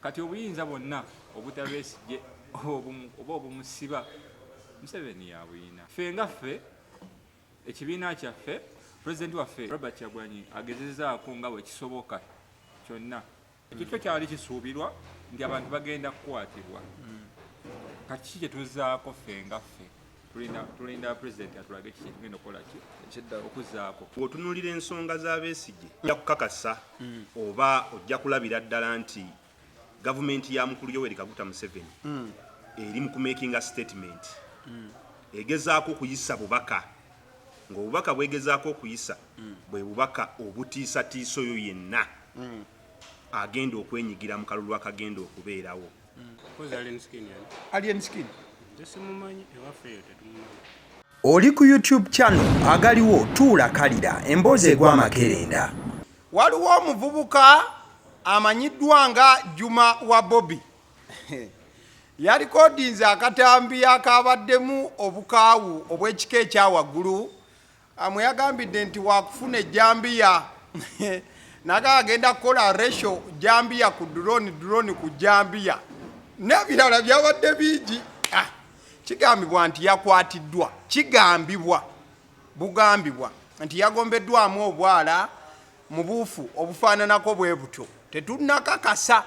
Kati obuyinza bwonna obuta Besigye oba obumusiba, Museveni yabuyina. Ffe nga ffe ekibiina kyaffe, pulezidenti waffe Robert Kyagulanyi agezezaako nga bwekisoboka kyonna. Ekyo kyo kyali kisuubirwa nti abantu bagenda kukwatibwa. Kati kiki kyetuzaako ffe nga ffe? Tulinda pulezidenti atulage kiki kyetugenda okukola ki okuzaako. Bw'otunuulira ensonga za Besigye, ojja kukakasa oba ojja kulabira ddala nti gavumenti ya mukulu Yoweri Kaguta Museveni eri mu kumakinga statement, egezaako okuyisa bubaka, ng'obubaka bwegezaako okuyisa bwe bubaka obutiisatiisa oyo yenna agenda okwenyigira mu kalulu akagenda okubeerawo. Alien Skin. Oli ku YouTube channel agaliwo tuula kalira emboozi egwa amakerenda. Waliwo omuvubuka amanyiddwa nga Juma wa Bobi yalikodinze akatambi akabaddemu obukaawu obw'ekika ekya waggulu mwe yagambidde nti wakufuna ejjambiya naga agenda kukola ratio jambiya ku drone, drone ku jambiya n'ebirala byabadde bingi. Kigambibwa nti yakwatiddwa, kigambibwa bugambibwa nti yagombeddwamu obwala mu buufu obufaananako bwe butyo. Tetunnakakasa,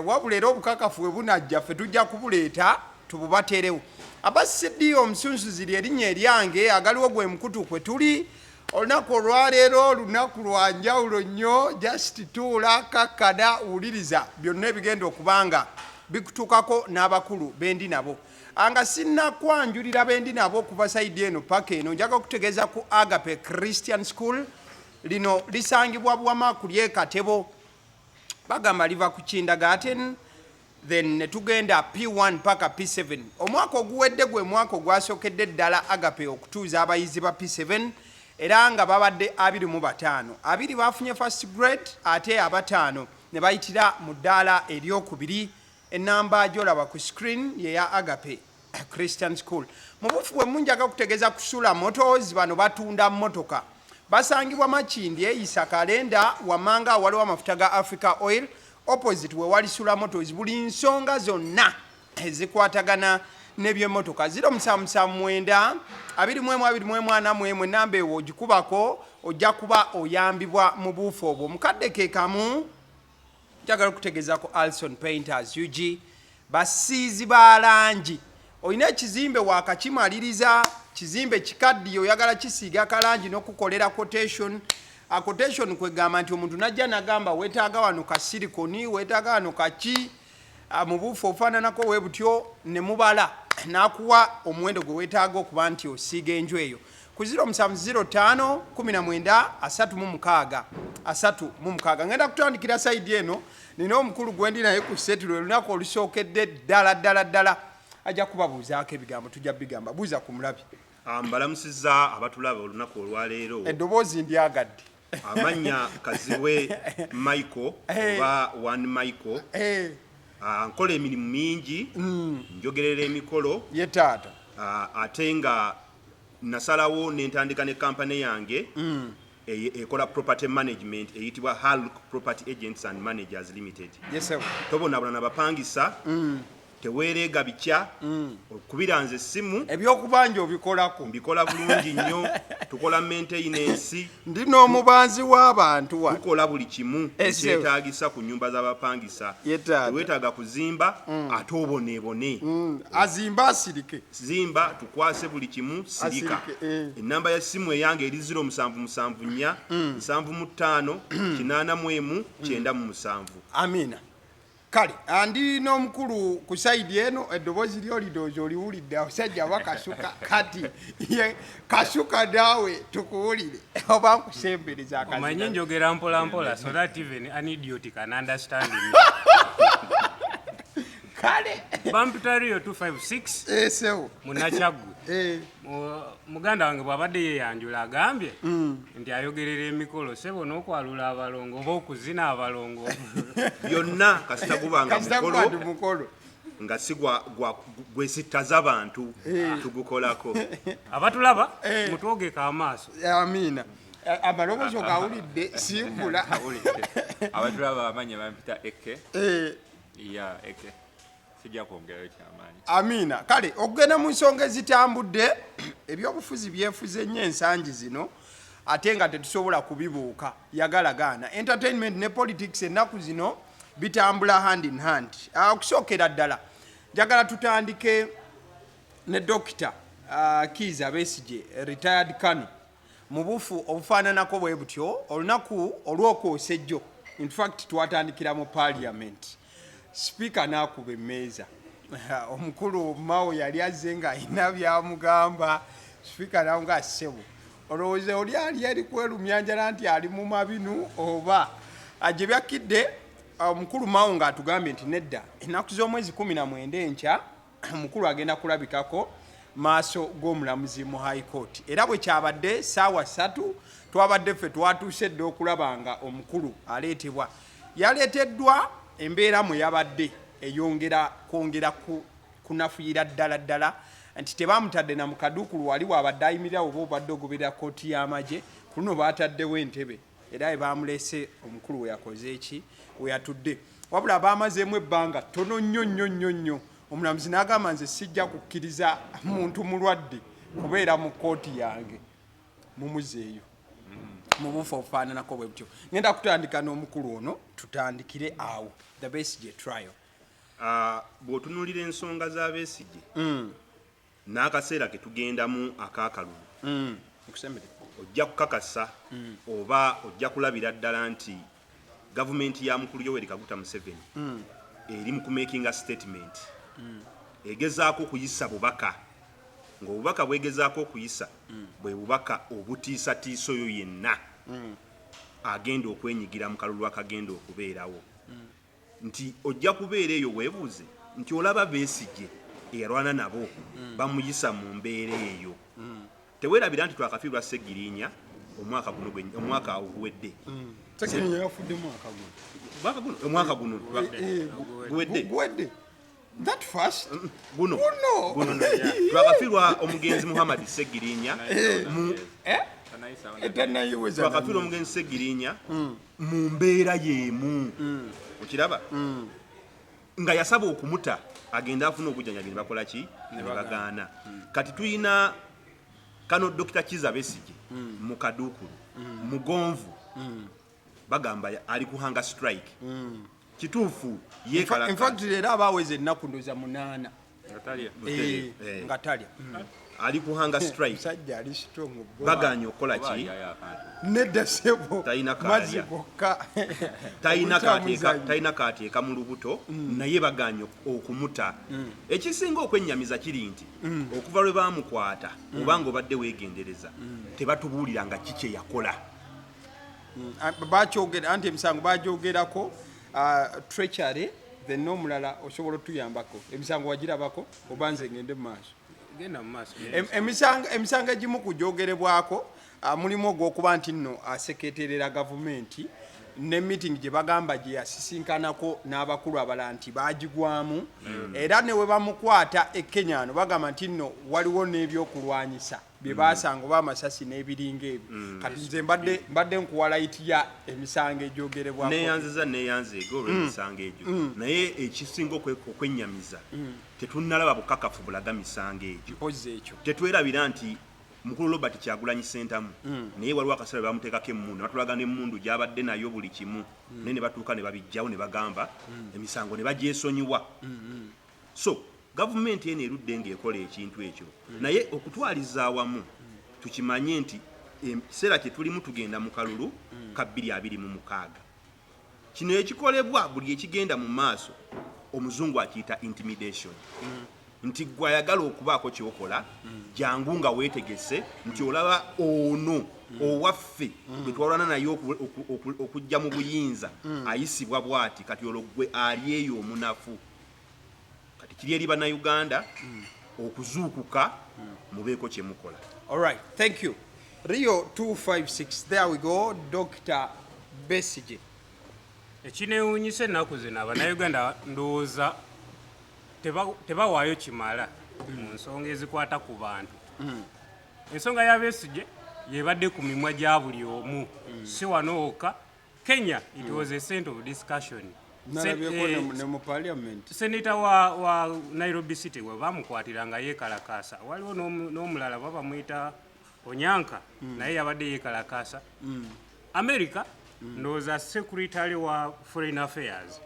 wabula era obukakafu bwe bunajja ffe tujja kubuleeta tububateerewo. Aba CD omusunsuzi lye linnya eryange, agaliwo gwe mukutu kwe tuli olunaku olwaleero. Olunaku lwa njawulo nnyo. Just tuula, kakkana, wuliriza byonna ebigenda okubanga bikutuukako n'abakulu bendi nabo. Nga sinnakwanjulira bendi nabo okuva side eno paka eno, njaga okutegeeza ku Agape Christian School. Lino lisangibwa Buwama ku ly'e Katebo, bagamba liva ku kindergarten then ne tugenda P1 paka P7. Omwaka oguwedde gwe mwaka ogwasookedde ddala Agape okutuuza abayizi ba P7, era nga babadde 25. 20 bafunye first grade, ate abataano ne bayitira mu ddaala eryokubiri. Enamba gyolaba ku screen yeya Agape Christian School. Mu bufu bwe munjaga kutegeeza Kusula Motors. Bano batunda mmotoka, basangibwa Makindi eyisa kalenda wammanga waliwo amafuta ga Africa Oil, opposite we wali Sula Motors. Buli nsonga zonna ezikwatagana n'ebyemmotoka, 0779 21 21 41, enamba ewo ogikubako ojja kuba oyambibwa mu buufu obwo. Mukadde ke kamu njagala okutegeeza ku Alson Painters UG, basiizi ba langi. Olina ekizimbe wakakimaliriza, kizimbe kikaddiye, oyagala kisiiga kalangi n'okukolera quotation. A quotation kwegamba nti omuntu najja nagamba weetaaga wano ka silicone, weetaaga wano kaki, mu buufu ofaananako we butyo, ne mubala n'akuwa omuwendo gwe weetaaga okuba nti osiiga enju eyo. Ku 0705 19 36 36. Ngenda kutandikira side eno, nina omukulu gwendi naye ku set. Lwe lunaku olusookedde ddala ddala ddala ajja kubabuuzaako ebigambo, tujja bigamba. Buuza ku mulabi. Mbalamusizza abatulaba olunaku olwaleero. Eddoboozi ndyagadde. Amannya Kazibwe Michael oba One Michael. Nkola emirimu mingi, njogerera emikolo. Ye taata. Ate nga nasalawo nentandika ne kampany yange ekola property management eyitibwa Hulk Property Agents and Managers Limited. Yesebo. Tobonabona nabapangisa, teweereega bikya, okubira nze essimu. Ebyokubanja obikolako? Mbikola bulungi nnyo, tukola maintenance. Ndi n'omubanzi w'abantu wano. Tukola buli kimu Ese. ekyetaagisa ku nyumba z'abapangisa. Ye taata. Teweetaaga kuzimba ate oboneebone. Azimbe asirike. Zimba tukwase buli kimu, sirika. Asirike, eh. Enamba ya simu eyange eri 0774 75 81 97. Amiina. Kale andi n'omukulu ku side eno, eddoboozi lyo lidoozi oliwulidde, abasajja bakasuka. Kati ye kasuka naawe tukuwulire oba nkusembereza. Omanyi akazina. Njogera mpola mpola so that even an idiot can understand me. Kale. Bampita Rio 256 Esewo. Munakyaggwe. Muganda wange bw'abadde yeeyanjula agambye nti ayogerera emikolo, sebo, n'okwalula abalongo oba okuzina abalongo. Byonna kasita gubanga Kasita guba ndi mukolo mukolo nga si gwesittaza bantu, tugukolako. Abatulaba, mutwogeka amaaso. Amiina. Amaloboozi ogawulidde, simbula. Abatulaba, amanya bampita Eke. Ya eke sijja kwongerayo kyamaanyi. Amiina. Kale okugenda mu nsonga ezitambudde, ebyobufuzi byefuze nnyo ensangi zino, ate nga tetusobola kubibuuka. Yagala gaana, entertainment ne politics ennaku zino bitambula hand in hand. Okusookera ddala njagala tutandike ne Dokita Kiiza Besigye, retired colonel, mu bufu obufaananako bwe butyo. Olunaku olwokwosa ejjo, infact twatandikira mu parliament, sipiika n'akuba emmeeza. Omukulu Mao yali azze ng'alina byamugamba sipiika, namuga, "Ssebo, olowooza oli ali eri kwerumya njala nti ali mu mabinu oba gye byakkidde?" Omukulu Mao ng'atugambye nti nedda, ennaku z'omwezi 19 enkya omukulu agenda kulabikako maaso g'omulamuzi mu High Court. Era bwe kyabadde, saawa 3 twabadde ffe twatuuse dda okulaba nga omukulu aleetebwa. Yaleeteddwa, embeera mwe yabadde eyongera kwongera kunafuyira ddala ddala, nti tebamutadde na mu kaduukulu wali waabadde ayimirira oba obadde ogoberera kooti y'amagye. Ku luno baataddewo entebe era we bamulese omukulu we yakoze eki, we yatudde, wabula bamazeemu ebbanga ttono nnyo nnyo nnyo nnyo. Omulamuzi n'agamba, "Nze sijja kukkiriza muntu mulwadde kubeera mu kooti yange, mumuzeeyo." Mu bufu obufaananako bwe butyo, ngenda kutandika n'omukulu ono, tutandikire awo, the Besigye trial. Bw'otunuulira ensonga za Besigye n'akaseera ke tugendamu ak'akalulu, Nkusembere. ojja kukakasa oba ojja kulabira ddala nti gavumenti ya mukulu Yoweri Kaguta Museveni eri mu kumakinga statement, egezaako okuyisa bubaka, ng'obubaka bwegezaako okuyisa bwe bubaka obutiisatiisa oyo yenna agenda okwenyigira mu kalulu akagenda okubeerawo, nti ojja kubeera eyo weebuuze nti olaba Besigye eyalwana nabo bamuyisa mu mbeera eyo. Teweerabira nti twakafiirwa Segirinya omwaka guno omwaka oguwedde. Segirinya yafudde mwaka guno? Omwaka guno, omwaka guno guwedde. Guwedde that fast? Guno. Guno. Guno twakafiirwa omugenzi Muhammad Segirinya mu Eh? Tanayisawo. Etanayiweza. Twakafiirwa omugenzi Segirinya mu mbeera y'emu, okiraba nga yasaba okumuta agende afune obujjanjabi, ne bakola ki? Ne bagaana. Kati tuyina kano Dr Kiza Besige mu kaduukulu mugonvu, bagamba ali ku hunger strike. Kituufu yeekalaka. In fact leero abaweza ennaku ndoza 8. Nga talya. Eh, Eh. nga talya. Ali ku hunger strike. Musajja ali strong bro. Baganye okukola Oba ki? alyayo akantu. Nedda sebo. Talina kaalya. Mazzi gokka. Talina kateeka. Obutamuzanyo. Talina kateeka mu lubuto, naye baganye okumuta. Ekisinga okwennyamiza kiri nti okuva lwe baamukwata, obanga obadde weegendereza, tebatubuulira nga ki kye yakola. Ah, bakyogera anti emisango bagyogerako treachery, then n'omulala osobola otuyambako, emisango wagirabako oba nze ngende mu maaso? Genda mu maaso. Emisango egimu kugyogerebwako mulimu ogw'okuba nti nno aseketerera gavumenti, ne meeting gye bagamba gye yasisinkanako n'abakulu abalala nti bagigwamu, era ne we bamukwata e Kenya ano bagamba nti nno waliwo n'ebyokulwanyisa bye basanga oba amasasi n'ebiringa ebyo. Kati nze mbadde nkuwa light ya emisango egyogerebwako. Neyanziza, neyanzeege olw'emisango egyo, naye ekisinga okwennyamiza, tetunnalaba bukakafu bulaga misango egyo. Mpozi ekyo. Tetwerabira nti mukulu Robert Kyagulanyi Sentamu naye waliwo akaseera bamuteekako emmundu, ne batulaga n'emmundu gy'abadde nayo, buli kimu, naye ne batuuka ne babijjawo ne bagamba emisango ne bagyesonyiwa. So gavumenti eno erudde ng'ekola ekintu ekyo, naye okutwaliza awamu tukimanye nti ekiseera kye tulimu tugenda mu kalulu ka 2026. Kino ekikolebwa, buli ekigenda mu maaso, omuzungu akiyita intimidation, nti gwe ayagala okubaako kyokola jangu nga weetegese nti olaba ono owaffe gwe twalwana naye okujja mu buyinza ayisibwa bw'ati. Kati olwo gwe ali eyo omunafu, kati kiri eri Bannayuganda okuzuukuka mubeeko kye mukola. All right, thank you. Rio 256, there we go, Dr. Besigye. Ekinewuunyisa ennaku zino, Abannayuganda ndowooza tebawaayo kimala mu nsonga ezikwata ku bantu. Ensonga ya Besigye yebadde ku mimwa gya buli omu, si wano wokka. Kenya, it was a center of discussion. Nalabyeko ne mu parliament. Senator wa Nairobi City we bamukwatira nga yeekalakaasa. Waliwo n'omulala bamuyita Onyanka, naye yabadde yeekalakaasa. America, ndowooza secretary wa foreign affairs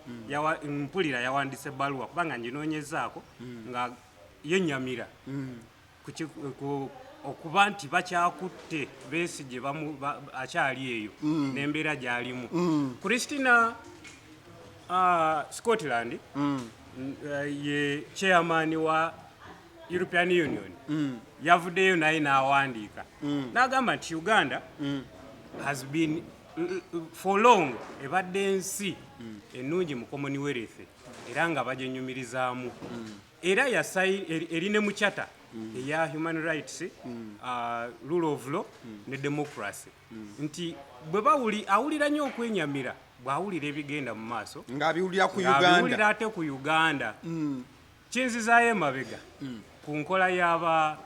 mpulira yawandise ebbaluwa, kubanga nginoonyezaako, nga yennyamira okuba nti bakyakutte Besigye, akyali eyo n'embeera gy'alimu. Christina Scotland, ye chairman wa European Union, yavuddeyo naye n'awandiika n'agamba nti Uganda has been for long ebadde ensi ennungi mu Commonwealth, era nga bagyenyumirizaamu, era eri ne mu charter eya human rights, rule of law ne democracy, nti bwe bawuli awulira nnyo okwenyamira bw'awulira ebigenda mu maaso ng'abiwulira ku ng'abiwulira Uganda. Ate ku Uganda. Kinzizaayo emabega ku nkola y'aba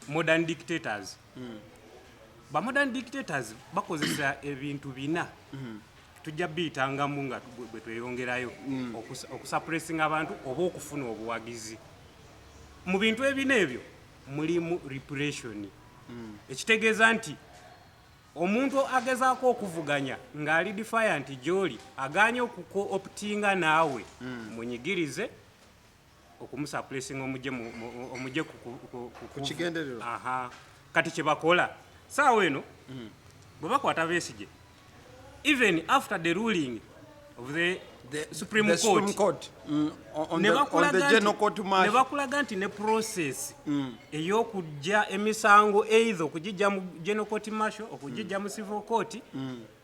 modern dictators. Ba modern dictators bakozesa ebintu bina, tujja biyitangamu nga bwe tweyongerayo okusuppressinga abantu oba okufuna obuwagizi. Mu bintu ebina ebyo mulimu repression, ekitegeeza nti omuntu agezaako okuvuganya ng'ali defiant gy'oli, aganye okuco-optinga naawe, munyigirize okumusuppressinga omugye Ku kigendererwa. Aha. Kati kyebakola saawa eno, bwe bakwata Besigye, even after the ruling of the Supreme The Court, Supreme Court. On ne the General Court ne martial. bakulaga nti ne process ey'okujja emisango, either okugijja mu General Court martial, okugijja mu civil court,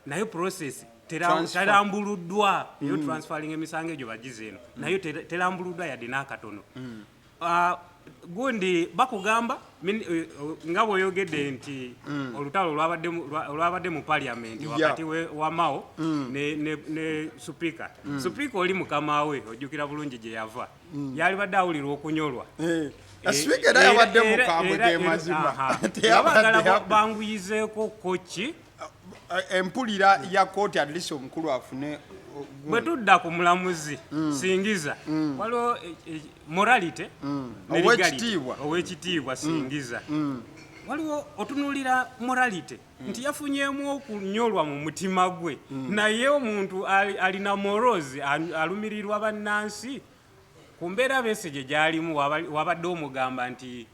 nayo process Transfer. terambuluddwa. Eyo transferring emisango egyo bagize eno, nayo terambuluddwa yadde n'akatono. Ah, gundi bakugamba nga bw'oyogedde nti olutalo olwabadde mu parliament wakati wa Mao ne supika supika oli mukama we, ojjukira bulungi gye yava, yalibadde awulira okunyolwa. Sipiika era yabadde mukambwe, ge mazima. Teyabadde Baagala banguyizeeko koki. Empulira ya kooti, at least omukulu afune Bwe tudda ku mulamuzi Singiza, waliwo morality ne legality. Owekitiibwa. Owekitiibwa Singiza, waliwo otunuulira morality nti yafunyemu okunyolwa mu mutima gwe, naye omuntu alina morals, alumirirwa bannansi ku mbeera Besigye gyalimu. Wabadde omugamba nti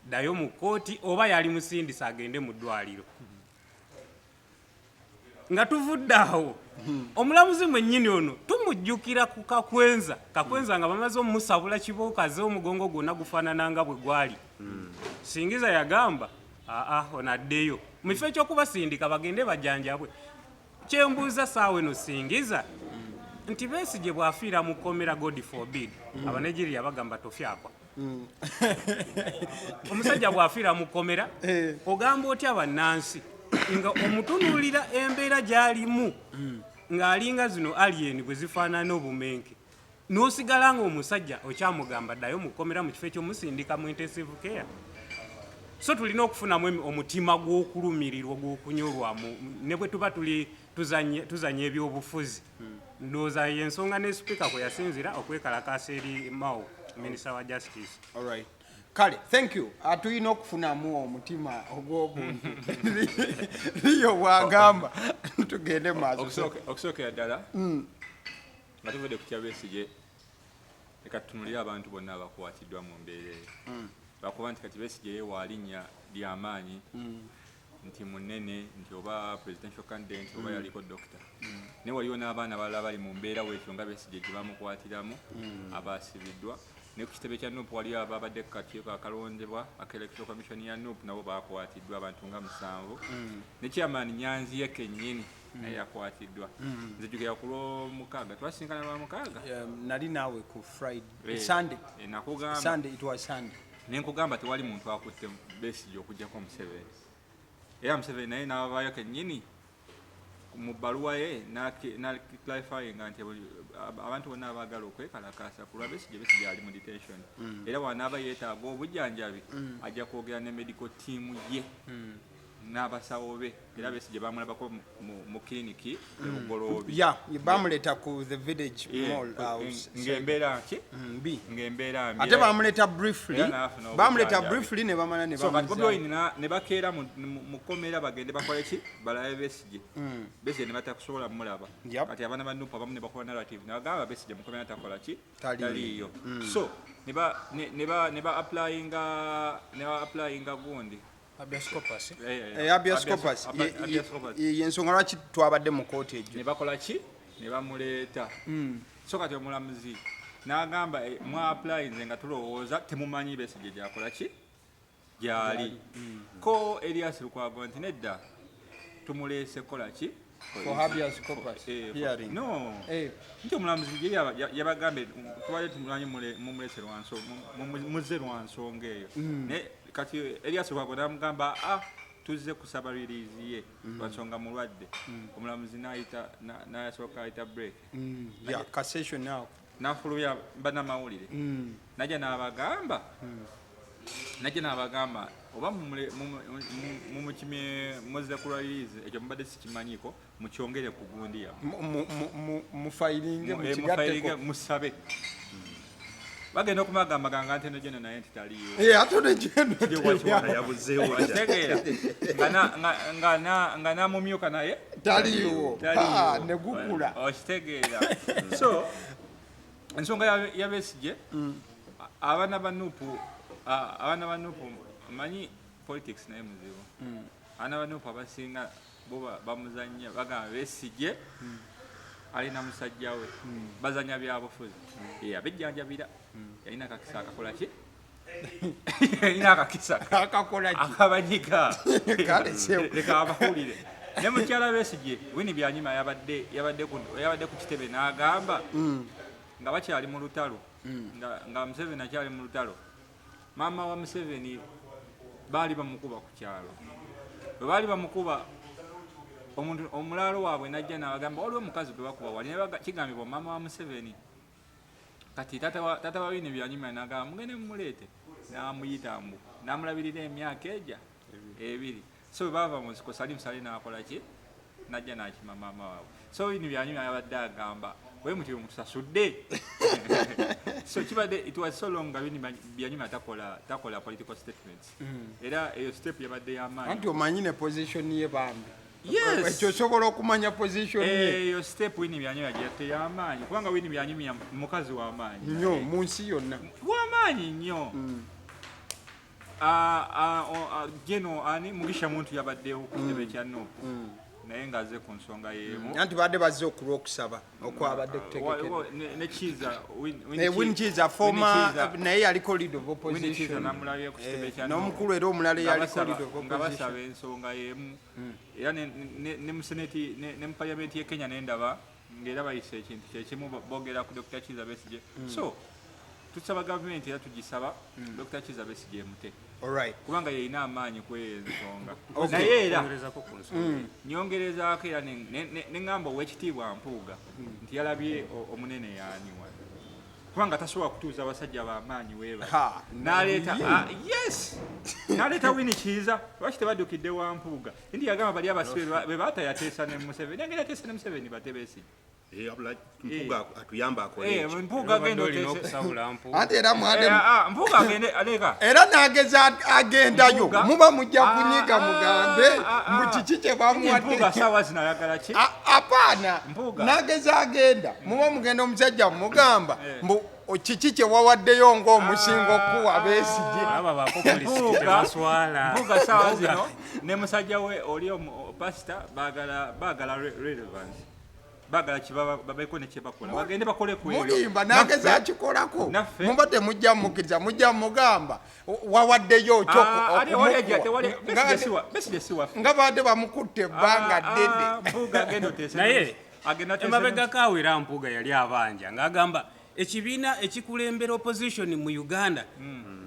ddayo mu kkooti oba yali musindisa agende mu ddwaliro. Nga tuvudde awo, omulamuzi mwennyini ono tumujjukira ku Kakwenza. Kakwenza nga bamaze omumusabula kibookaze, omugongo gwonna gufaanana nga bwe gwali. Singiza yagamba, aa, ono addeyo mu kifo ekyokubasindika bagende bajjanjabwe. Kyembuuza saawa eno Singiza nti Besigye bw'afiira mu kkomera, God forbid, Abanigeria bagamba tofyakwa, omusajja bw'afiira mu kkomera, ogamba otya bannansi nga omutunuulira embeera gy'alimu ng'alinga zino alien bwe zifaanana obumenke, n'osigala nga omusajja okyamugamba ddayo mu kkomera mu kifo ekyomusindika mu intensive care? So tulina okufunamu omutima gw'okulumirirwa, gw'okunyolwamu, ne bwe tuba tuli tuzanye ebyobufuzi. Ndowooza yensonga ne sipiika kwe yasinzira okwekalakaasa eri Mao, minisita wa justice. Alright. Kale, thank you. Tulina okufunamu omutima ogw'obuntu, Liyo bwagamba. Tugende maaso. Okusookera ddala, nga tuvudde ku kya Besigye, leka tutunulire abantu bonna abakwatiddwa mu mbeera eyo, lwakuba nti kati Besigye ye waalinnya lyamaanyi, nti munene, nti oba presidential candidate oba yaliko doctor, naye waliwo n'abaana abalala bali mu mbeera weetyo nga Besigye gye bamukwatiramu, abasibiddwa. Ne ku kitebe kya NUP waliyo ababadde ku kakiiko akalondebwa aka Electoral Commission ya NUP, nabo bakwatiddwa, abantu nga musanvu. Ne chairman Nyanzi ye kennyini naye yakwatiddwa. Nzijukira ku Lwomukaaga, twasinkana Lwamukaaga. Nali naawe ku Friday. Eh, Sunday. Nakugamba. Sunday, it was Sunday. Nenkugamba tewali muntu akutte Besigye okuggyako Museveni, era Museveni naye n'abaayo kennyini mu bbaluwa ye n'aclarifyinga nti abantu bonna abaagala okwekalakaasa ku lwa Besigye, Besigye ali mu detention, era bw'anaaba yeetaaga obujjanjabi ajja kwogera ne medical team ye. N'abasawo be, era Besigye bamulabako mu kiriniki e Bugoloobi. Ya, bamuleeta ku the Village Mall house. Ng'embeera ki? Mbi. Ng'embeera mbi. Ate bamuleeta briefly. Era n'afuna Bamuleeta obujjanjabi. briefly ne bamala ne So kati Bobi bamuzaayo. Wine ne bakeera mu kkomera bagende bakole ki? Balabe Besigye. Besigye ne batakusobola mulaba. Kati abaana ba NUP abamu ne bakola narrative ne bagamba Besigye mu kkomera takola ki? Taliiyo. Taliiyo. So ne ba applyinga gundi. Habeas corpus. Habeas corpus. Habeas corpus. Yensonga lwaki twabadde mu kooti egyo. Ne bakola ki? Ne bamuleeta. So kati omulamuzi n'agamba, mwa applyinze nga tulowooza temumanyi Besigye gyakola ki, gyali. Ko Erias Lukwago nti nedda, tumuleese kola ki? For habeas corpus hearing. No. Nti omulamuzi ye yabagambye tubadde tumumanyi mumulese muzze lwa nsonga eyo. Naye kati Erias Lukwago n'amugamba, ah, tuzze kusaba release ye lwa nsonga mulwadde. Omulamuzi n'ayita n'asooka ayita break. Ya, cassation now. N'afulumya bannamawulire, najja n'abagamba oba mumukimye muzze ku release, ekyo mubadde sikimanyiiko, mukyongere ku gundi yammwe. Mufayiringe. Mufayiringe. Mukigatteko. Musabe. Bagenda okumagambaganga nti eno geno naye nti taliiwo. Ate ne geno. Yabuzeewo. Kitegeera nga namumyuka naye taliiwo. Taliiwo. Ah, ne gukula. Okitegeera? So ensonga ya Besigye, abaana ba NUP, abaana ba NUP, manyi politics naye muzibu. Abaana ba NUP abasinga bo bamuzanya, bagamba Besigye alina musajja we, bazanya byabufuzi. Abejjanjabira yalina akakisa akakola ki? Yalina akakisa. Akakola ki? Akabanyiga. Kale sewo. Leka abawulire. Ne mukyala Besigye Winnie Byanyima yabadde ku kitebe n'agamba nga bakyali mu lutalo, nga Museveni akyali mu lutalo, maama wa Museveni baali bamukuba ku kyalo. Bwe baali bamukuba, omuntu omulaalo waabwe najja n'abagamba waliwo omukazi gwe bakuba wali. Naye kigambibwa maama wa Museveni. Kati taata wa Winnie Byanyima n'agamba mugende mumuleete, n'amuyita mbu n'amulabirira emyaka egya 2. So bwe baava mu nsiko, Salim Saleh n'akola ki? Najja n'akima maama waabwe. So Winnie Byanyima yabadde agamba bwe mutyo musasudde. So kibadde, it was so long nga Winnie Byanyima takola political statements, era eyo step yabadde y'amaanyi. Anti omanyi ne position ye bambi. Yes. Ekyo osobola okumanya position ye. Eyo step Winnie Byanyima gyeyatte y'amaanyi, kubanga Winnie Byanyima mukazi w'amaanyi. Nnyo mu nsi yonna. W'amaanyi nnyo. Ah, ah, geno ani Mugisha Muntu yabaddewo ku kitebe kya NUP naye ng'aze ku nsonga y'emu. Anti badde bazze okulwa okusaba okwabadde kutegekedde. Ne Kiiza Winnie Kiiza, former, naye yaliko leader of Winnie Kiiza opposition. namulabye ku kitebe kya NUP. N'omukulu era omulala Nga eyaliko leader of nga opposition. basaba ensonga y'emu. Era ne mu seneti ne mu parliament y'e Kenya nendaba ng'era bayisa ekintu kyekimu, boogera ku Dr. Kiiza Besigye. So tusaba gavumenti, era tugisaba Dr. Kiiza Besigye emute, kubanga yeyina amaanyi ku eyo ensonga. Naye era Kwongerezako ku nsonga. Nyongerezaako era ne ŋŋamba owekitiibwa Mpuuga nti yalabye omunene yaani wano, kubanga tasobola kutuuza abasajja b'amaanyi weeba. Ha, n'aleeta, ah, yes, n'aleeta Winnie Kiiza. Lwaki tebaddukidde wa Mpuuga? Nti yagamba bali abasibe bwe baata yateesa ne Museveni, agenda ateesa ne Museveni bate Besigye. Wabula Mpuuga atuyamba akole Eh, ekyo. Mpuuga agenda Obadde olina oteese okusabula Mpuuga. Anti era mwade Eh, ah, Mpuuga agende aleka. Era n'ageza agendayo. Mpuuga. Muba mujja Ah, kunyiga ah, mugambe ah, ah. mbu kiki kye Mpuuga bamuwadde. saawa zino ayagala ki? Apaana. Mpuuga. N'ageza agenda, muba mugenda omusajja mugamba Eh. mbu kiki kye wawaddeyo ng'omusinga okuwa Besigye. Aba ba populist Mpuuga. tebaswala. Mpuuga saawa zino ne musajja we oli pasita baagala relevance, baagala babeeko ne kyebakola, bagende bakole ku ebyo. Mulimba, n'ageza akikolako. Muba temujja mukkiriza, mujja mugamba wawaddeyo ki Ah, ate tewali okumukuwa. Besigye si waffe. Nga badde bamukutte ebbanga Ah, ddene. ah, Mpuuga agenda oteese Naye agenda ateese emabegako awo era Mpuuga yali abanja ng'agamba ekibiina ekikulembera opposition mu Uganda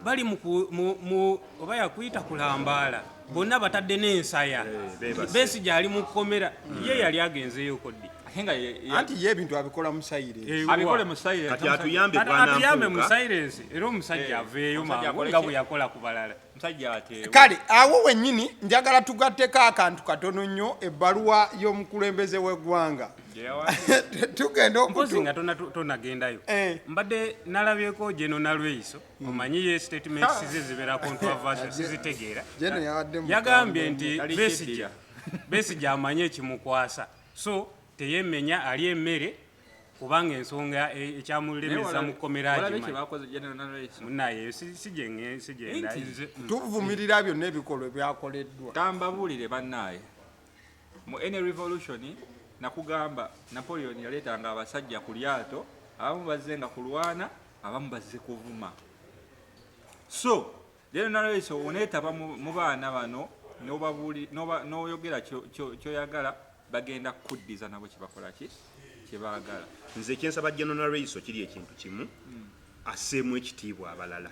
bali mu oba yakuyita kulambaala, bonna batadde n'ensaya. Beebase. Besigye ali mu kkomera, ye yali agenzeyoko ddi? Ate nga Anti ye ebintu abikola mu silence. Ewa. Abikole mu silence. Kati atuyambe. Atuyambe mu Bwana silence, era omusajja aveeyo Omusajja mangu akole nga ki? bwe yakola ku balala. Omusajja ateewe. Kale awo wennyini njagala tugatteko akantu katono nnyo, ebbaluwa y'omukulembeze w'eggwanga. Gye yawandiise. Tugenda Mpozi okutu nga tonagendayo, mbadde nalabyeko General Nalweyiso, omanyi ye statements ze zibeera controversial, sizitegeera. General yabadde mukambwe. Yagambye nti Yali Besigye kiddira. Besigye amanyi ekimukwasa, so teyemenya, ali emmere, kubanga ensonga ekyamulemeza mu kkomera Walabe agimanyi. kye bakoze General Nalweyiso. Munaye si gye Nti nze Tuvumirira byonna ebikolwa ebyakoleddwa. Kambabuulire bannaaye, mu any revolution, nakugamba Napoleon yaleetanga abasajja ku lyato, abamu bazze nga kulwana, abamu bazze kuvuma. So General Nalweyiso, oneetaba mu baana bano n'oyogera kyoyagala, bagenda kukuddiza nabo kyebakola ki kyebaagala. Nze ekyensaba General Nalweyiso kiri ekintu kimu, asseemu ekitiibwa abalala.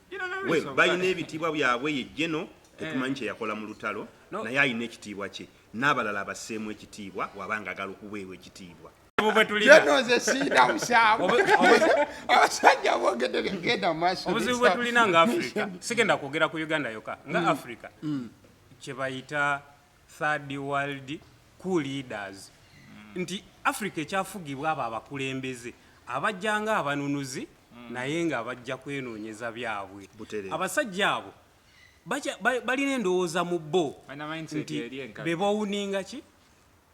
General We Nalweyiso, balina ebitiibwa byabwe. Ye General tetumanyi kyeyakola mu lutalo, No. naye alina ekitiibwa kye, n'abalala abasseemu ekitiibwa wabanga agala okuweebwa ekitiibwa. Obuzibu bwe tulina General nze siina musango. Abasajja boogedde, genda maaso. Obuzibu bwe tulina nga Africa, sigenda kwogera ku Uganda yokka, nga Africa, kye bayita third world coup leaders, nti Africa ekyafugibwa abo abakulembeze abajja nga abanunuzi, naye nga bajja kwenoonyeza byabwe. Butereevu. Abasajja abo balina endowooza mu bo Balina mindset nti eri enkabi. be bawuninga ki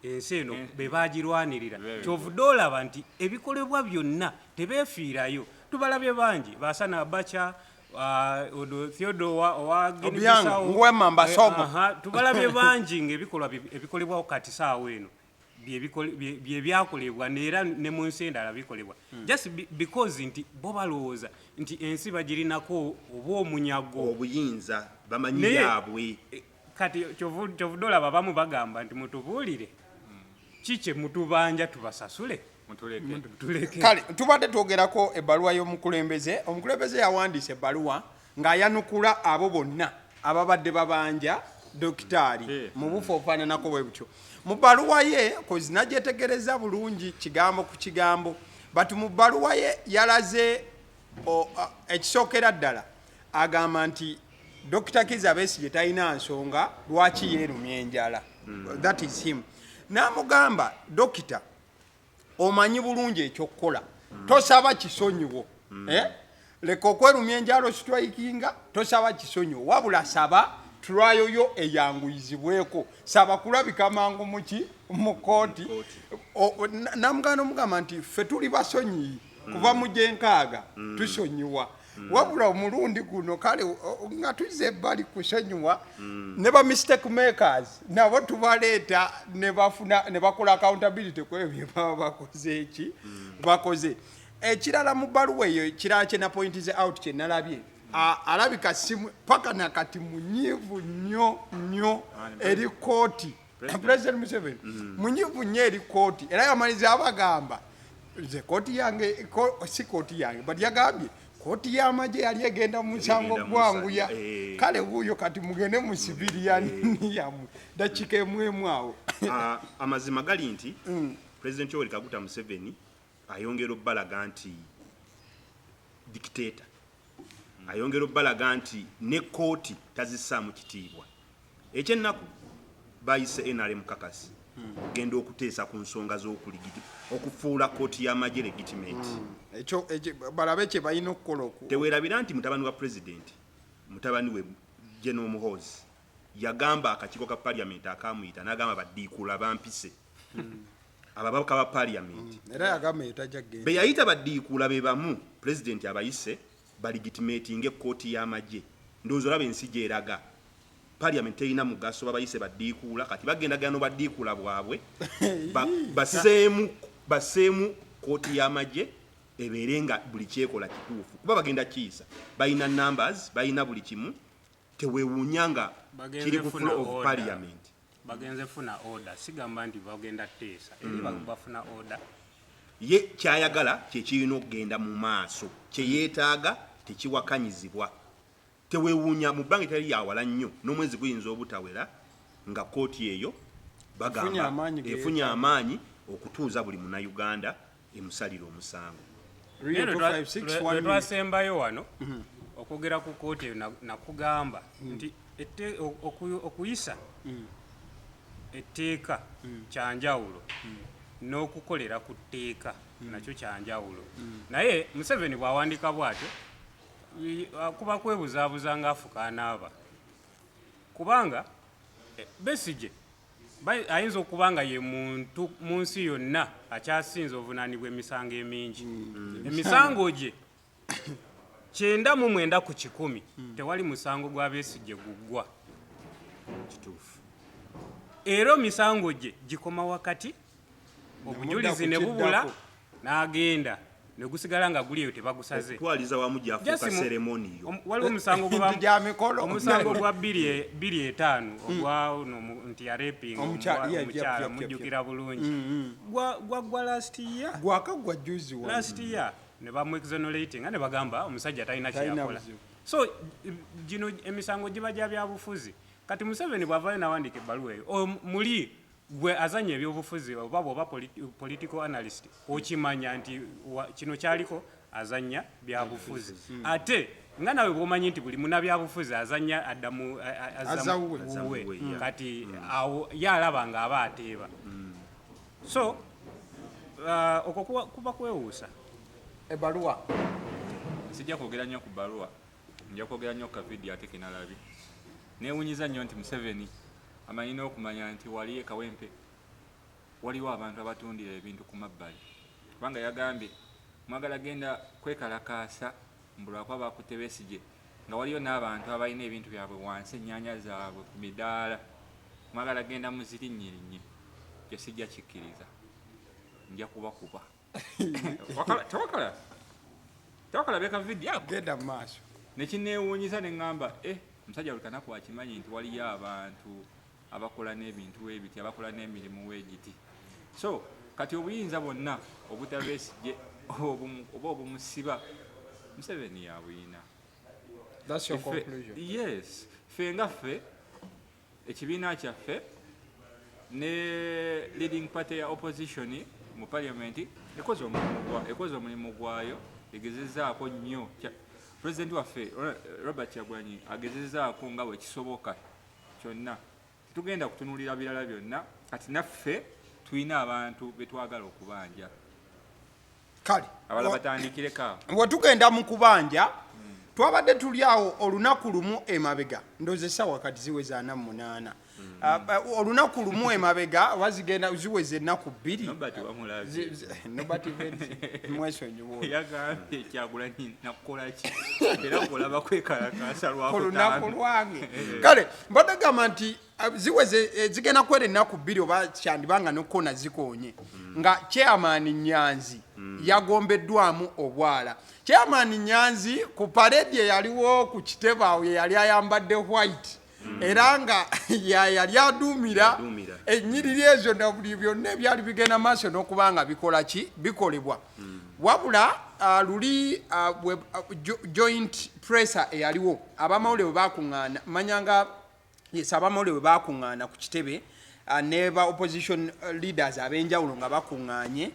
ensi eno, be bagirwanirira. Very. Kyovudde olaba nti ebikolebwa byonna tebeefiirayo. Tubalabye bangi, basana Abacha, ono Theodore owa Guinea Obiang, Bissau. Nguema Mbasogo. Aha, tubalabye bangi ng'ebikolwa ebikolebwawo kati saawa eno bye byakolebwa neera ne mu nsi endala bikolebwa, just because nti bo balowooza nti ensi bagirinako oba omunyago. Obuyinza bamanyi byabwe. Kati kyovudde olaba abamu bagamba nti mutubuulire ki kye mutubanja tubasasule. Mutuleke. Tuleke. Kale tubadde twogerako ebbaluwa y'omukulembeze. Omukulembeze yawandiisa ebbaluwa ng'ayanukula abo bonna ababadde babanja dokitaali mu bufo obufaananako bwe butyo. Mu bbaluwa ye, kozi nagyetegereza bulungi kigambo ku kigambo, but mu bbaluwa ye yalaze ekisookera ddala agamba nti Dr Kiza Besigye talina nsonga lwaki yeerumya enjala. That is him. N'amugamba, "Dokita, omanyi bulungi ekyokukola, tosaba kisonyiwo. Eh? Leka okwerumya enjala, strikinga, tosaba kisonyiwo, wabula saba trial yo eyanguyizibweko, saba kulabika mangu muki mu kooti." Namuganda omugamba nti ffe tuli basonyiyi kuva mu gyenkaaga, tusonyiwa, wabula omulundi guno kale nga tuzza ebbali kusonyiwa, ne ba mistake makers nabo tubaleeta ne bafuna ne bakola accountability ku ebyo bye baba bakoze. Eki bakoze ekirala mu bbaluwa eyo, ekirala kye napointize out kye nalabye, alabika simu paka nakati munyiivu nnyo nnyo eri kooti. President Museveni munyiivu nnyo eri kooti, era yamaliza abagamba nze kooti yange si kooti yange, but yagambye kooti y'amagye yali egenda mu musango Egenda mu gwanguya. musango, Kale wuuyo kati mugende mu civilian yammwe, dakiika emu emu awo. Amazima gali nti President Yoweri Kaguta Museveni ayongera obbalaga nti dictator, ayongera obbalaga nti ne kooti tazissaamu kitiibwa. Ekyennaku bayise NRM caucus ogenda okuteesa ku nsonga z'okuligiti okufuula kooti y'amagye legitimate. Ekyo balabe kye balina okukola Teweerabira nti mutabani wa president, mutabani we General Muhoozi, yagamba akakiiko ka parliament akamuyita n'agamba, "Baddiikuula bampise ababaka ba parliament." Era yagamba eyo tajja kugenda. Be yayita baddiikuula be bamu president abayise balegitimatinga ekkooti y'amagye. Ndowooza olaba ensi gyeraga, parliament terina mugaso, babayise baddiikuula. Kati bagendagana n'obaddiikuula bwabwe baseemu kooti y'amagye ebeere nga buli kyekola kituufu, kuba bagenda kiyisa, balina numbers, balina buli kimu. Teweewuunya nga Bagenze kiri ku funa floor of order. parliament. Bagenze funa order, sigamba nti bagenda teesa, eri bafuna order. Ye kyayagala kyekirina okugenda mu maaso, kyeyeetaaga tekiwakanyizibwa. Teweewuunya mu bbanga etali yawala nnyo, n'omwezi guyinza obutawera, nga kooti eyo Efunye bagamba amaanyi ge efunye amaanyi. Okutuuza buli Munnayuganda emusalire omusango. Rio Naye 256, lwe one minute. twasembayo wano okwogera ku kooti eyo, nakugamba nti okuyisa etteeka kyanjawulo n'okukolera ku tteeka nakyo kyanjawulo. Naye Museveni bw'awandiika bw'atyo, kuba kwebuzaabuza ng'afuka anaaba, kubanga Besigye ayinza okuba nga ye muntu mu nsi yonna akyasinze ovunaanibwa emisango emingi. Emisango gye 99%, tewali musango gwa Besigye guggwa. Kituufu. Era emisango gye gikoma wakati, obujulizi ne bubula, kiddako. N'agenda ne gusigala nga guli eyo, tebagusaze. Okutwaliza wamu gyafuuka Just ceremonial. Waliwo omusango Nti gya mikolo. Omusango gwa 2005 ogwa ono nti yarapinga omukyala, mujjukira bulungi. Gwaggwa last year. Gwakaggwa juzi wa. Last year ne bamu exonerating nga ne bagamba omusajja talina Talina kyeyakola. buzibu. So gino emisango giba gya byabufuzi. Kati Museveni bw'avaayo n'awandiika ebbaluwa eyo, muli gwe azanya ebyobufuzi oba bw'oba political analyst, okimanya nti kino kyaliko azanya byabufuzi. Ate nga nawe bw'omanyi nti buli munabyabufuzi azanya adda mu azza Azza wuwe. Azza wuwe. wuwe, yeah. Kati awo ye alaba ng'aba ateeba. So okwo kuba kwewuusa. Ebbaluwa. Sijja kwogera nnyo ku bbaluwa, nja kwogera nnyo ku kavidiyo ate kenalabye. Neewunyiza nnyo nti Museveni amanyi n'okumanya nti wali e Kawempe waliwo abantu abatundira ebintu ku mabbali, kubanga yagambye mwagala genda kwekalakaasa mbu lwakuba bakutte Besigye, nga waliyo n'abantu abalina ebintu byabwe wansi, ennyaanya zaabwe ku midaala, mwagala genda muzirinnyirinye. Kyo sijja kikkiriza, nja kubakuba. Tewakala tewakalabye ka vidiyo ako? Genda mu maaso. Nekineewuunyisa ne ŋŋamba, e omusajja buli kanaku akimanyi nti waliyo abantu abakola n'ebintu webiti, abakola n'emirimu weegiti. So kati obuyinza bwonna obutabesigye oba obumusiba, Museveni yabuyina. That's your conclusion. Yes, ffe nga ffe ekibiina kyaffe ne leading party ya opposition mu parliament ekoze omulimu gwayo, egezezaako nnyo. President waffe Robert Kyagulanyi agezezaako nga bwekisoboka kyonna. Tetugenda kutunulira birala byonna. Kati naffe tulina abantu betwagala okubanja. Kale. Abalala batandikireko awo. Bwe tugenda mu kubanja, twabadde tuli awo olunaku lumu emabega, ndowooza essaawa kati ziweza 48. Olunaku lumu emabega oba zigenda ziweza ennaku 2. Nobert wamulabye? Nobert Events, mwesonyiwa oyo. Yagambye, "Kyagulanyi nakukola ki?" Era ng'olaba kwekalakaasa Ku lunaku lwakutaano. lwange. Kale mbadde gamba nti ziweze, zigenda kwera ennaku 2 oba kyandibanga nokukona zikonye nga Chairman Nyanzi yagombeddwamu obwala. Chairman Nyanzi ku parade eyaliwo ku kitebe awo, ye yali ayambadde white era nga yali aduumira Aduumira. ennyiriri ezo na buli byonna ebyali bigenda maaso n'okuba nga bikola ki, bikolebwa. Wabula luli joint presser eyaliwo, abamawulire bwe bakuŋŋaana, manyanga yes, abamawulire bwe bakuŋŋaana ku kitebe, ne ba opposition leaders ab'enjawulo nga bakuŋŋaanye,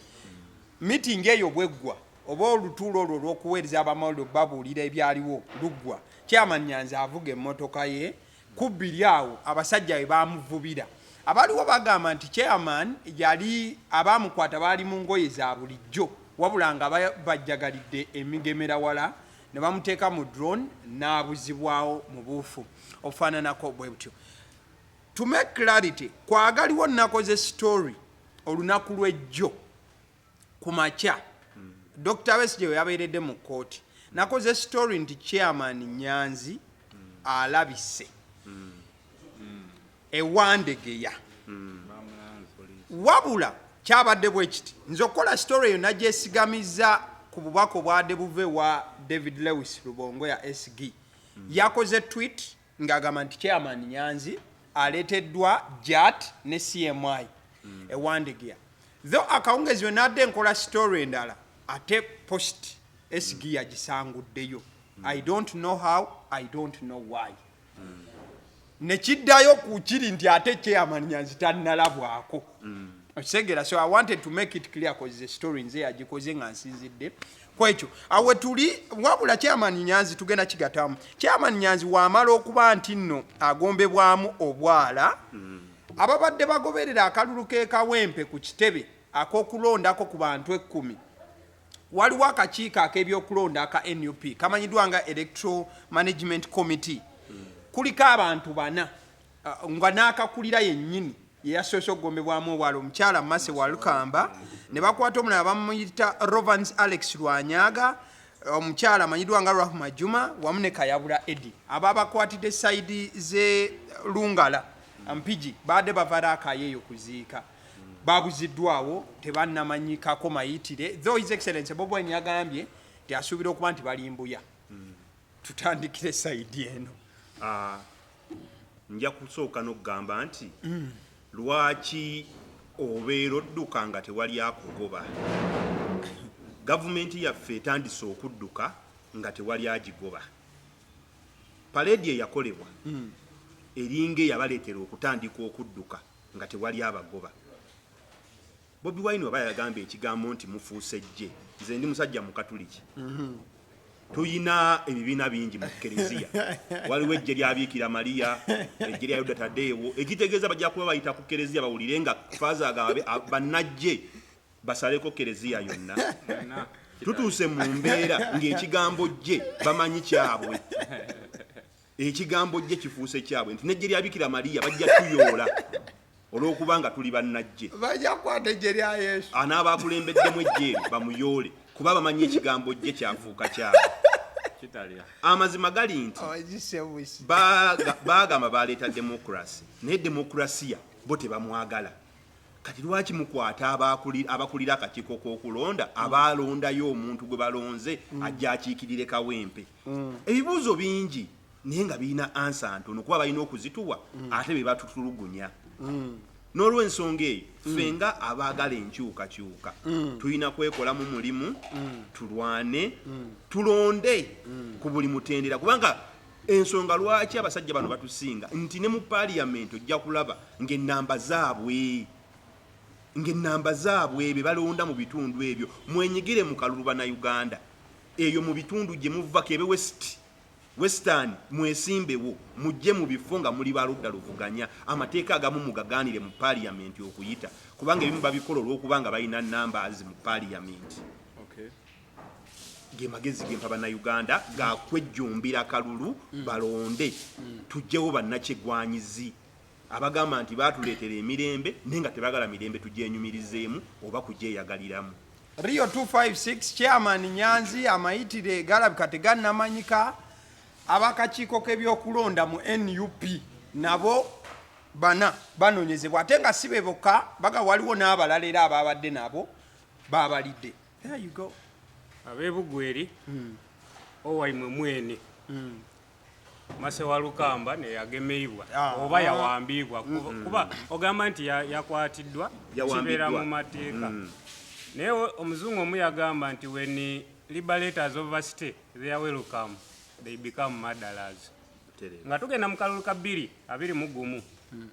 meeting eyo bweggwa oba olutuulo olwo olw'okuweereza abamawulire babuulira ebyaliwo luggwa, Chairman Nyanzi avuga emmotoka ye kubbiri awo abasajja bwe bamuvubira. Abaliwo bagamba nti chairman yali abamukwata baali mu ngoye za bulijjo, wabula nga bajjagalidde emigemera wala ne bamuteeka mu drone n'abuzibwawo mu buufu obufaananako bwe butyo. To make clarity, kwagaliwo nakoze story olunaku lw'ejjo ku makya, Dr Besigye we yabeeredde mu kkooti, nakoze story nti Chairman Nyanzi alabise ewandegeya. Wabula kyabadde bwe kiti, nze okukola story eyo nagyesigamiza ku bubaka obwadde buva ewa David Lewis Rubongoya SG. Yakoze tweet ng'agamba nti Chairman Nyanzi aleeteddwa JAT ne CMI ewandegeya. Tho akawungezi we nadde nkola story endala, ate post SG yagisanguddeyo. I don't know how, I don't know why. Nekiddayo ku kiri nti ate Chairman Nyanzi tannalabwako. Okitegeera? So I wanted to make it clear, cause the story nze yagikoze nga nsinzidde kwekyo. Awe tuli wabula Chairman Nyanzi tugenda kigatamu. Chairman Nyanzi wamala okuba nti nno agombebwamu obwala, ababadde bagoberera akalulu k'e Kawempe ku kitebe ak'okulondako ku bantu 10, waliwo akakiiko ak'ebyokulonda aka NUP kamanyiddwa nga Electoral Management Committee. Kuliko abantu bana, nga n'akakulira yennyini yeyasoose okugombebwamu obwala, omukyala Mase Walukamba, ne bakwata omulala bamuyita Rovans Alex Lwanyaga, omukyala amanyiddwa nga Rahma Juma, wamu ne Kayabula Edi. Aba bakwatidde side ze Lungala Mpigi, baadde bava Raakayo eyo kuziika, babuziddwawo, tebannamanyikako mayitire, though His Excellence Bobi Wine yagambye nti asuubira okuba nti balimbuya. Tutandikire side eno. Ah, nja kusooka n'okugamba nti lwaki obeera odduka nga tewali akugoba? Gavumenti yaffe etandise okudduka nga tewali agigoba. Parade eyakolebwa eringa eyabaleetera okutandika okudduka nga tewali abagoba. Bobi Wine waba yagamba ekigambo nti mufuuse ejje, nze ndi musajja mukatuliki, tuyina ebibiina bingi mu kereziya, waliwo ejje lya Biikira Mariya, ejje lya Yuda Tadeewo, ekitegeeza bajja kuba bayita ku kereziya bawulire nga faaza agamba bannajje basaleko kereziya yonna. Tutuuse mu mbeera ng'ekigambo jje bamanyi kyabwe, ekigambo jje kifuuse kyabwe, nti nejje lya Biikira Mariya bajja tuyoola olw'okuba nga tuli bannajje. Bajja kukwata ejje lya Yesu. Anaaba akulembeddemu ejje eryo bamuyoole, kuba bamanyi ekigambo jje kyafuuka kyabwe. Kitalya. Amazima gali nti ogisebusi baagamba baleeta demokrasi, naye demokrasiya bo tebamwagala. Kati lwaki mukwata abakulira akakiiko k'okulonda abalondayo omuntu gwe balonze ajja akiikirire Kawempe? Ebibuuzo bingi naye nga birina answer ntono, kuba balina okuzituwa ate be batutulugunya. N'olwensonga eyo, ffe nga abaagala enkyukakyuka tulina kwekolamu mulimu, tulwane, tulonde ku buli mutendera, kubanga ensonga lwaki abasajja bano batusinga nti ne mu paaliyamenti ojja kulaba ng'ennamba zaabwe be balonda mu bitundu ebyo. Mwenyigire mu kalulu, Bannayuganda, eyo mu bitundu gye muva, kebe West, Western, mwesimbewo, mujje mu bifo nga muli baludda luvuganya. Amateeka agamu mugagaanire mu paaliyamenti okuyita, kubanga ebimu babikola olw'okuba nga balina numbers mu paaliyamenti. Ge magezi gempa Bannayuganda gakwejjumbira kalulu, balonde, tugyewo bannakyegwanyizi abagamba nti baatuleetera emirembe naye nga tebagala mirembe tugyenyumirizeemu oba kugyeyagaliramu. Rio 256, Chairman Nyanzi amayitire galabika tegannamanyika. Abakakiiko k'ebyokulonda mu NUP nabo bana banoonyezebwa, ate nga si be bokka, baga waliwo n'abalala era ababadde nabo babalidde. There you go. Ab'ebugweri owaimwe mwene Mase wa Lukamba neyagemeibwa oba yawambibwa, kuba ogamba nti yakwatiddwa, Yawambiddwa. Kibeera mu mateeka, naye omuzungu omu yagamba nti when liberators overstay their welcome, they become murderers. Nga tugenda mu kalulu ka 2021,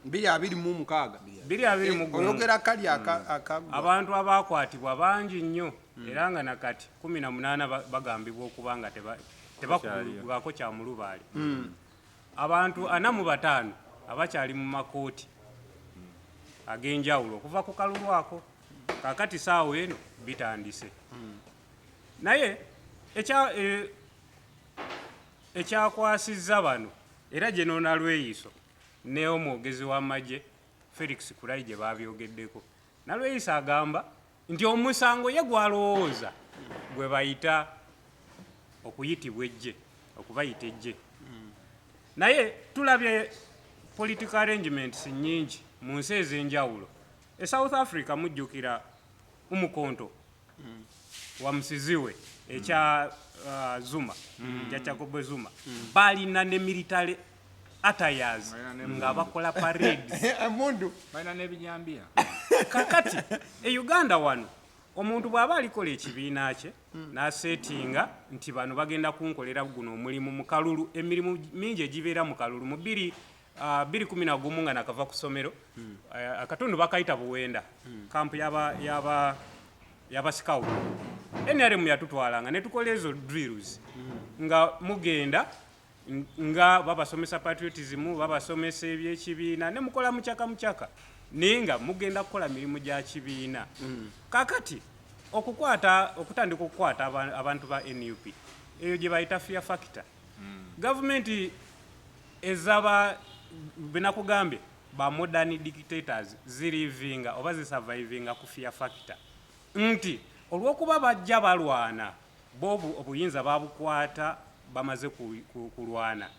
2026. 2021. Oyogera kali aka Abantu abakwatibwa bangi nnyo, era nga nakati 18 bagambibwa okuba nga tebakubwako kya mulubaale. Abantu 45 abakyali mu makooti ag'enjawulo okuva ku kalulu ako. Kakati saawa eno bitandise, naye ekyakwasizza bano era General Nalweyiso ne omwogezi w'amagye Felix Kulayigye gye babyogeddeko. Nalweyiso agamba nti omusango ye gwalowooza gwe bayita okuyitibwa ejje, okubayita ejje, naye tulabye political arrangements nnyingi mu nsi ez'enjawulo. E South Africa mujjukira Umukonto wamusiziwe ekya Zuma, ekya Jacob Zuma, balina ne military attires Balina ne nga bakola parades. Emundu. Balina n'ebijambiya. Kakati e Uganda wano omuntu bw'aba alikola ekibiina kye n'asetinga nti bano bagenda kunkolera guno omulimu mu kalulu, emirimu mingi egibeera mu kalulu mu bbiri. 211 nga nakava ku ssomero, akatundu bakayita Buwenda, kampu yaba scout. NRM yatutwalanga ne tukola ezo drills nga mugenda nga babasomesa patriotism, babasomesa ebyekibiina, ne mukola mukyaka mukyaka, naye nga mugenda kukola mirimu gya kibiina. Kakati okukwata, okutandika okukwata abantu ba NUP, eyo gye bayita fear factor. Gavumenti ezaba benakugambye ba modern dictators zilivinga oba zisurvivinga ku fear factor, nti olw'okuba bajja balwana, bo obuyinza babukwata bamaze kulwana.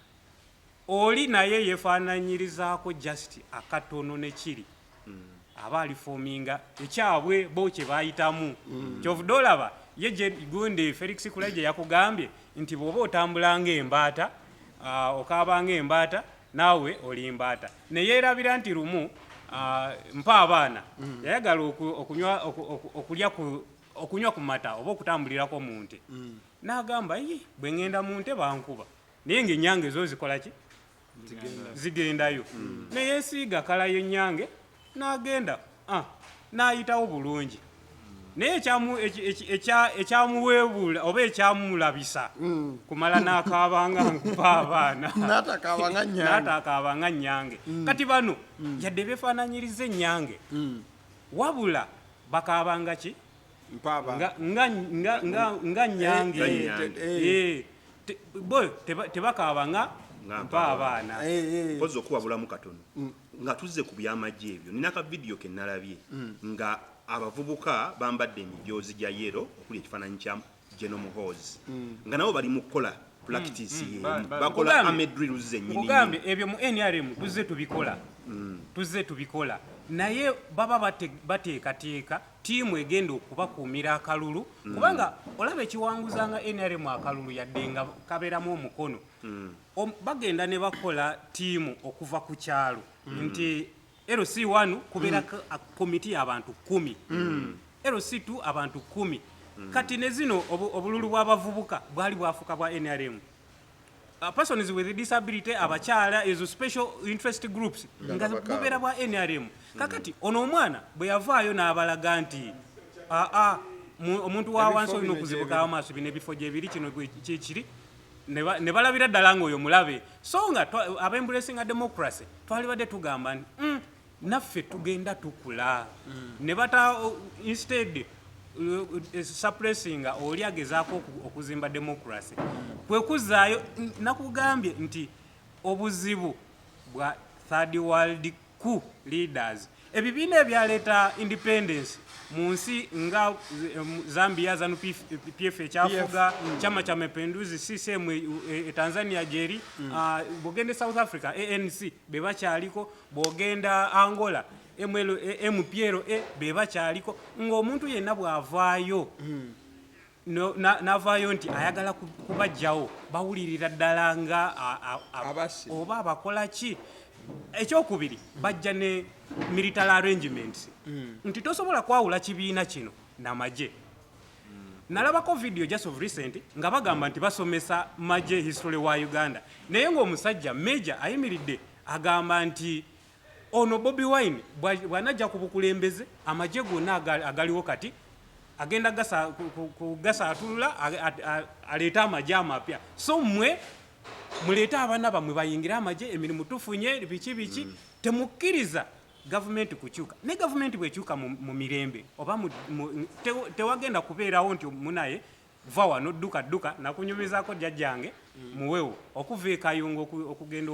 Oli naye yefaananyirizaako just akatono nekiri aba alifominga ekyabwe bo kye bayitamu. Kyovudde olaba ye gundi Felix Kulayigye yakugambye nti bw'oba otambula ng'embaata, okaaba ng'embaata, naawe oli mbaata. Neyeerabira nti lumu mpa abaana yayagala okunywa okulya ku okunywa ku mata oba okutambulirako mu nte, n'agamba, "Ye, bwe ŋŋenda mu nte bankuba, naye ng'ennyange zo zikola ki? Zigendayo." Neyeesiiga colour y'ennyange n'agenda, n'ayitawo bulungi. Naye ekyamuweebuula oba ekyamulabisa kumala n'akaaba nga nkuba abaana. N'atakaaba nga nnyange. N'atakaaba nga nnyange. Kati bano yadde beefaananyiriza ennyange, wabula bakaabanga ki? Mpaaba. Nga nnyange. Nga nnyange. Bo tebakaaba nga Nga mpa abaana. Mpozi okuwabulamu katono nga tuzze ku byamagye ebyo, nina ka vidiyo ke nalabye nga abavubuka bambadde emijoozi gya yellow okuli ekifaananyi kya General Muhoozi, nga nabo bali mu kukola practice y'emu, bakola army drills zennyini. Nkugambye, ebyo mu NRM tuzze tubikola, tuzze tubikola, naye baba bateekateeka ttiimu egenda okubakuumira akalulu, kubanga olaba ekiwanguzanga NRM akalulu, yadde nga kabeeramu omukono, bagenda ne bakola ttiimu okuva ku kyalo nti LC1 kubeera komiti y'abantu 10, LC2 abantu 10. Kati ne zino obululu bw'abavubuka bwali bwafuuka bwa NRM, persons with disability, abakyala, ezo special interest groups nga bubeera bwa NRM. Kakati ono omwana bwe yavaayo n'abalaga nti aa omuntu wa Ebifo wansi olina bino okuzibuka gyebiri. amaaso, bino ebifo gyebiri, kino kikiri, ne balabira ddala ng'oyo mulabe. So nga abembracinga democracy twalibadde tugamba nti naffe tugenda tukula ne bata instead suppressinga oli agezaako okuzimba democracy. Kwe kuzzaayo nakugambye nti obuzibu bwa third world coup leaders, ebibiina ebyaleeta independence mu nsi nga Zambia, ZANU PF ekyafuga, Chama cha Mapinduzi, CCM, Tanzania gyeri, bwogenda e South Africa, ANC be bakyaliko, bwogenda Angola, ML, MPLA be bakyaliko. Ng'omuntu yenna bw'avaayo n'avaayo nti ayagala kubajjawo, bawulirira ddala nga Abassi. oba abakola ki. Ekyokubiri, bajja ne military arrangements nti tosobola kwawula kibiina kino namagye. Nalabako video just of recent nga bagamba nti basomesa magye history wa Uganda, naye ng'omusajja major ayimiridde agamba nti ono Bobi Wine bw'anajja ku bukulembeze, amagye gonna agaliwo kati agenda kugasaatulula, aleete amagye amapya. So mmwe muleete abaana bammwe bayingire amagye, emirimu tufunye, biki biki. Temukkiriza gavumenti kukyuka. Ne gavumenti bwekyuka mu mirembe oba tewagenda kubeerawo nti munaye va wano dduka dduka. Nakunyumizaako jjajjange muwewo okuva e Kayunga okugenda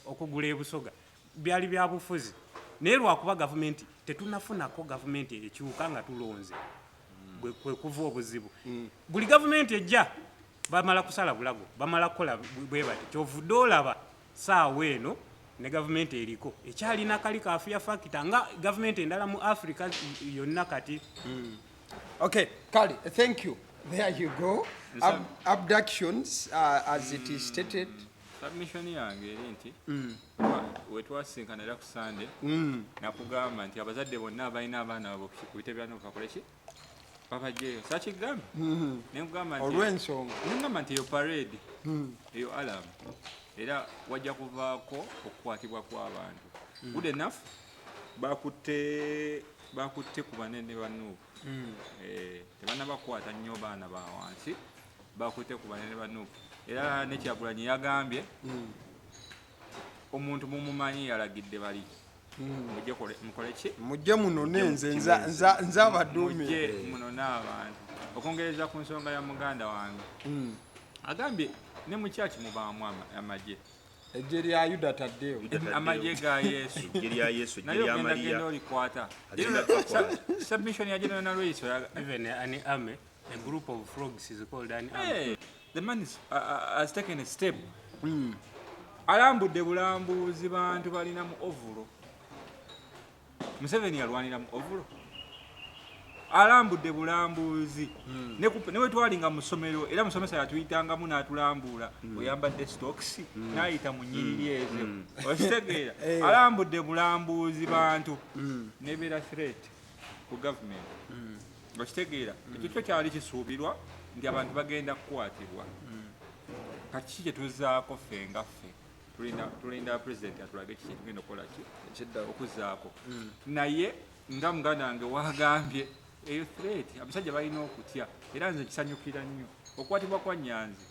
okugula ebusoga, byali bya bufuzi, naye lwakuba gavumenti tetunafunako gavumenti ekyuka nga tulonze, kwe kuva obuzibu. Buli gavumenti ejja bamala kusala bulago, bamala kukola bwe bati. Kyovudde olaba saawa eno ne gavumenti eriko ekyalina kali ka fear factor nga gavumenti endala mu Africa yonna kati. Okay, Kali, thank you. There you go. Abductions, as it is stated. Submission yange eri nti wetwasinkana era ku Sande, nakugamba nti abazadde bonna abalina abaana baabwe ku bitebe bya NUP bakole ki? Babajjeyo. Sakigambe nenkugamba nti Olw'ensonga. Nengamba nti eyo parade, eyo alarm. Era wajja kuvaako okukwatibwa kw'abantu. Good enough, bakutte ku banene ba NUP. Tebannabakwata nnyo baana ba wansi, bakutte ku banene ba NUP. Era ne Kyagulanyi yagambye, omuntu mumumanyi, yalagidde bali mujje mukole ki? Mujje munone nze nze abaduumira. Mujje munone abantu. Okwongereza ku nsonga ya muganda wange, agambye ne mu kyaki mubaamu amagye. Ejje lya Yuda Taddeewo. Yuda Taddeewo. Amagye ga Yesu. Ejje lya Yesu, ejje Naye lya ogenda Mariya. genda olikwata. Agenda kubakwata. Submission ya General Nalweyiso Even an army, a group of frogs is called an army. Hey, the man has taken a step. Alambudde bulambuzi bantu balina mu overall. Museveni yalwanira mu overall. Alambudde bulambuzi. Ne bwe twalinga mu ssomero, era musomesa yatuyitangamu n'atulambuula, oyambadde stocks, n'ayita mu nnyiriri ezo. Okitegeera? Alambudde bulambuzi bantu. Nebeera threat ku government. Okitegeera? Ekyo kyo kyali kisuubirwa nti abantu bagenda kukwatibwa. Kati ki kye tuzzaako ffe nga ffe? Tulinda president atulage kiki tugenda okukola ki okuzaako. Naye nga muganda wange wagambye, eyo threat abasajja balina okutya, era nze nkisanyukira nnyo okukwatibwa kwa Nyanzi.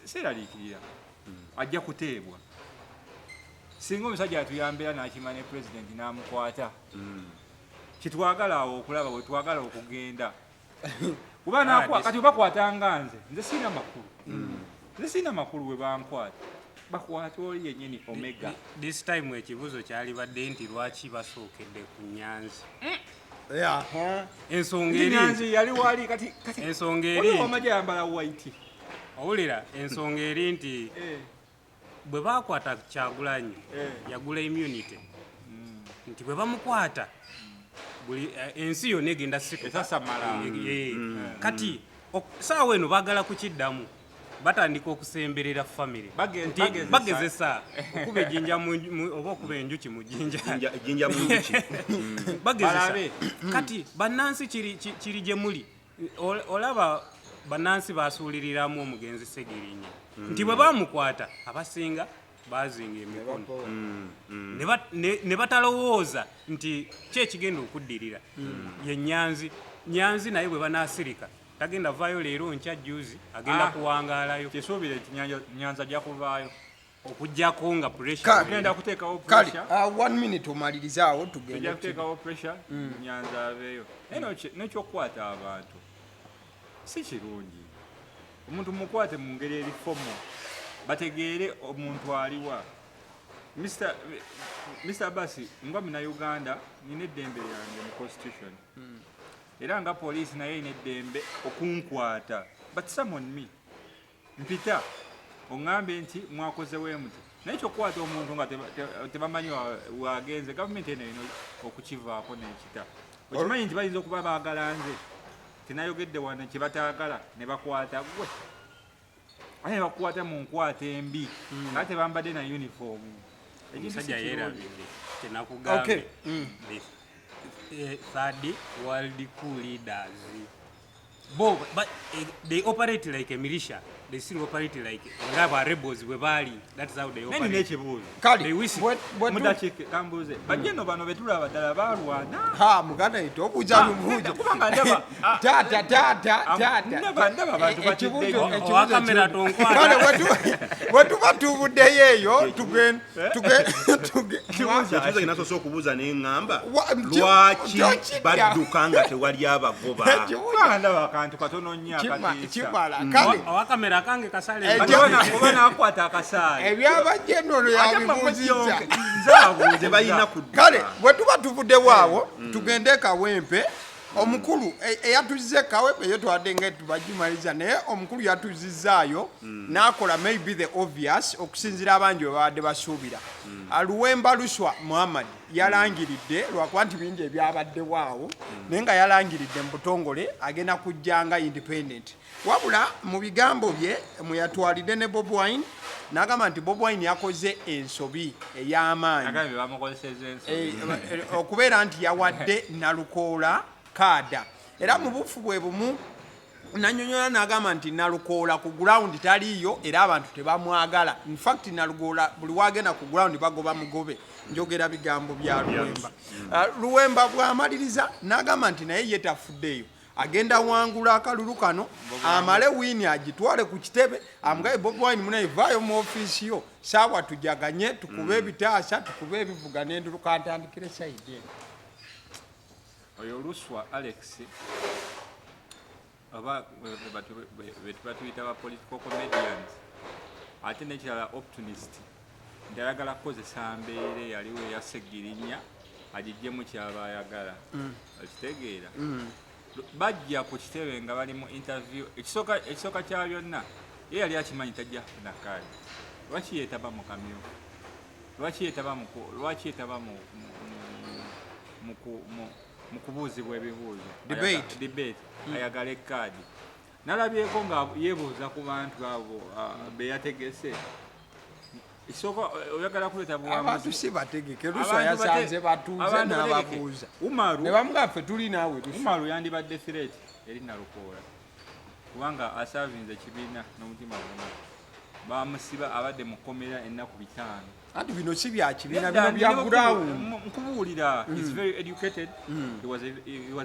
Seeraliikirira, ajja kuteebwa singa omusajja atuyambira n'akima ne president n'amukwata. Kitwagala awo okulaba bwe twagala okugenda kuba kati bakwatanga nze, nze sirina makulu, nze sirina makulu. Bwe bankwata, bakwata oli yennyini omega. This time ekibuuzo kyalibadde nti lwaki basookedde ku Nyanzi? Ensonga eri Nyanzi yali wali kati Ensonga eri waliwo amagye ayambala white. Owulira, ensonga eri nti bwe bakwata Kyagulanyi, yagula immunity nti bwe bamukwata buli ensi yonna egenda situka. Esasamala. Kati saawa eno baagala kukiddamu, batandika okusemberera family nti bagezesa. Bagezesa okuba ejjinja oba okuba enjuki mu jjinja. Ejjinja mu njuki. Bagezesa. Balabe. Kati bannansi kiri gye muli. Olaba bannansi basuuliriramu omugenzi Segirinya nti bwe bamukwata abasinga bazinga emikono ne batalowooza nti ki ekigenda okuddirira ye Nyanzi. Nyanzi naye bwe banaasirika tagenda vaayo leero, nkya, juzi agenda kuwangaalayo. Kisuubire nti Nyanza ajja kuvaayo. Okugjako nga pressure. Tugenda kuteekawo Kale pressure. One minute omalirize awo tugende. Tujja kuteekawo pressure, Nyanza aveeyo. Naye n'ekyokukwata abantu si kirungi. Omuntu mukwate mu ngeri eri formal, bategeere omuntu aliwa. Mr. Abbas, nga munnayuganda nina eddembe lyange mu constitution, era nga poliisi naye erina eddembe okunkwata, but summon me, mpita oŋŋambe nti mwakozewo muti. Naye kyokukwata omuntu nga tebamanyi wagenze, gavumenti eno erina okukivaako n'ekita. Okimanyi nti bayinza okuba baagala nze tinayogedde wano kye bataagala ne bakwata gwe, ate ne bakukwata mu nkwata embi, ate tebambadde na uniform. Ekintu si Omusajja kirungi. yeerabidde kyenakugambye. Okay. The third world coup leaders bo they operate like a militia. They still operate like nga ba rebels bwe baali. That's how they Naye nina operate. ekibuuzo. Kale They wish- Mudakiika kambuuze, bajje nno bano betulaba ddala balwana? Ha, muganda ite obuuza lubuuzo. Kubanga ndaba Taata, taata, taata. Ndaba abantu batidde Ekibuuzo nnyo. ekibuuzo Owa kamera tonkwata. Kale bwe tuba tuvuddeyo eyo Ekibuuzo kye nasoose okubuuza ne ŋŋamba, lwaki lwaki badduka nga tewali abagoba? Kubanga ndaba akantu katono nnyo akatiisa. Kimala kale. Owa kamera kange kasale. Kati oba nakwata akasaali. Ebyabajje nno yabibuuzizza. Nze Tebalina kudduka. Kale bwe tuba tuvuddewo awo tugende Kawempe. Omukulu eyatuzze Kawempe yo twadde nga tubagimaliza, naye omukulu yatuzizzaayo n'akola maybe the obvious okusinziira abangi bwe babadde basuubira. Luwemba Luswa Muhammad yalangiridde, lwakuba nti bingi ebyabaddewo awo, naye nga yalangiridde mu butongole agenda kujja nga independent. Wabula mu bigambo bye mwe yatwalidde ne Bob Wine, n'agamba nti Bob Wine yakoze ensobi ey'amaanyi. Agambye bamukozeseza ensobi. Okubeera nti yawadde Nalukoola kaada, era mu bufu bwe bumu. Nanyonyola n'agamba nti Nalukoola ku ground taliiyo era abantu tebamwagala. Infact Nalukoola buli wagenda ku ground bagoba mugobe. Njogera bigambo bya Luwemba. Luwemba bw'amaliriza n'agamba nti naye ye tafuddeeyo, agenda wangula akalulu kano, amale win agitwale ku kitebe, amugaye Bobi Wine munaye, vaayo mu ofiisi yo saawa tujaganye, tukube ebitaasa, tukube ebivuga n'endulu. Kantandikire side eno. Oyo Luswa Alex, oba betuba tuyita ba political comedians, ate nekirala opportunist, nti ayagala kukozesa mbeera eyaliwo eya Segirinya agijjemu kyaba ayagala. Okitegeera? Bajja ku kitebe nga bali mu interview. Ekisooka kya byonna, ye yali akimanyi tajja kufuna kaadi. Lwaki yeetaba mu kamyufu? Lwaki yeetaba mu kubuuzibwa ebibuuzo? Debate. Debate. Ayagala ekaadi. Nalabyeko nga yeebuuza ku bantu abo be yategese. Ekisooka, oyagala kuleeta Abantu buwanguzi. si bategeke. Luswa Abantu yasanze batuuze abantu bategeke. n'ababuuza Umaru ne bamugaa ffe tuli naawe, Luswa. Umaru yandibadde threat eri Nalukoola, kubanga asavinze ekibiina n'omutima gumu. Bamusiba, abadde mu kkomera ennaku 5. Anti bino si bya kibiina, Nedda, bino bya ground. Nkubuulira, he's very educated. He was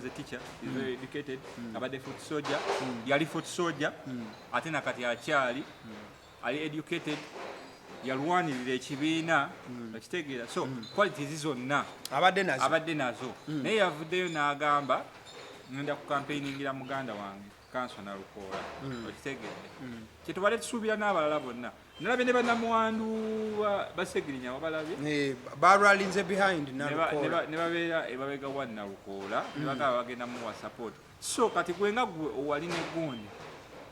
a teacher. He's very educated. Abadde foot soldier, yali foot soldier, ate nakati akyali ali educated. Yalwanirira ekibiina, okitegeera? So qualities zonna abadde nazo. Abadde nazo, naye yavuddeyo n'agamba ngenda ku campaigningira muganda wange Kanso Nalukoola. Okitegedde? Kyetubadde tusuubira n'abalala bonna. Nalabye ne bannamwandu Basegirinya, wabalabye? Eh, barallyinze behind Ne Nalukoola. Ne babeera ebabega wa Nalukoola, ne bagamba bagenda muwa support. So kati gwe nga gwe owali ne gundi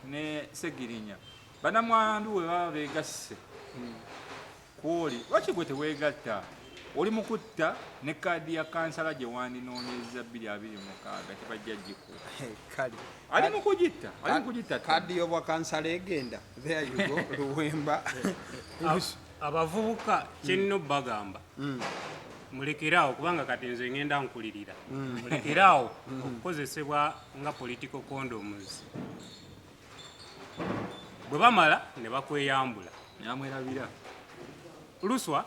ne Segirinya, bannamwandu we baba begasse kwoli, lwaki gwe teweegatta? Oli mu kutta ne kaadi ya kansala gye wandinoonyeza 2026, tebajja gikuwa. Kale. Ali mu kugitta, ali mu kugitta. Kaadi y'obwa kansala egenda. There you go, Luwemba. Abavubuka kyenina obbagamba, mulekeraawo, kubanga kati nze ngenda nkulirira, mulekeraawo okukozesebwa nga political condoms. Bwe bamala ne bakweyambula. Namwerabira. Luswa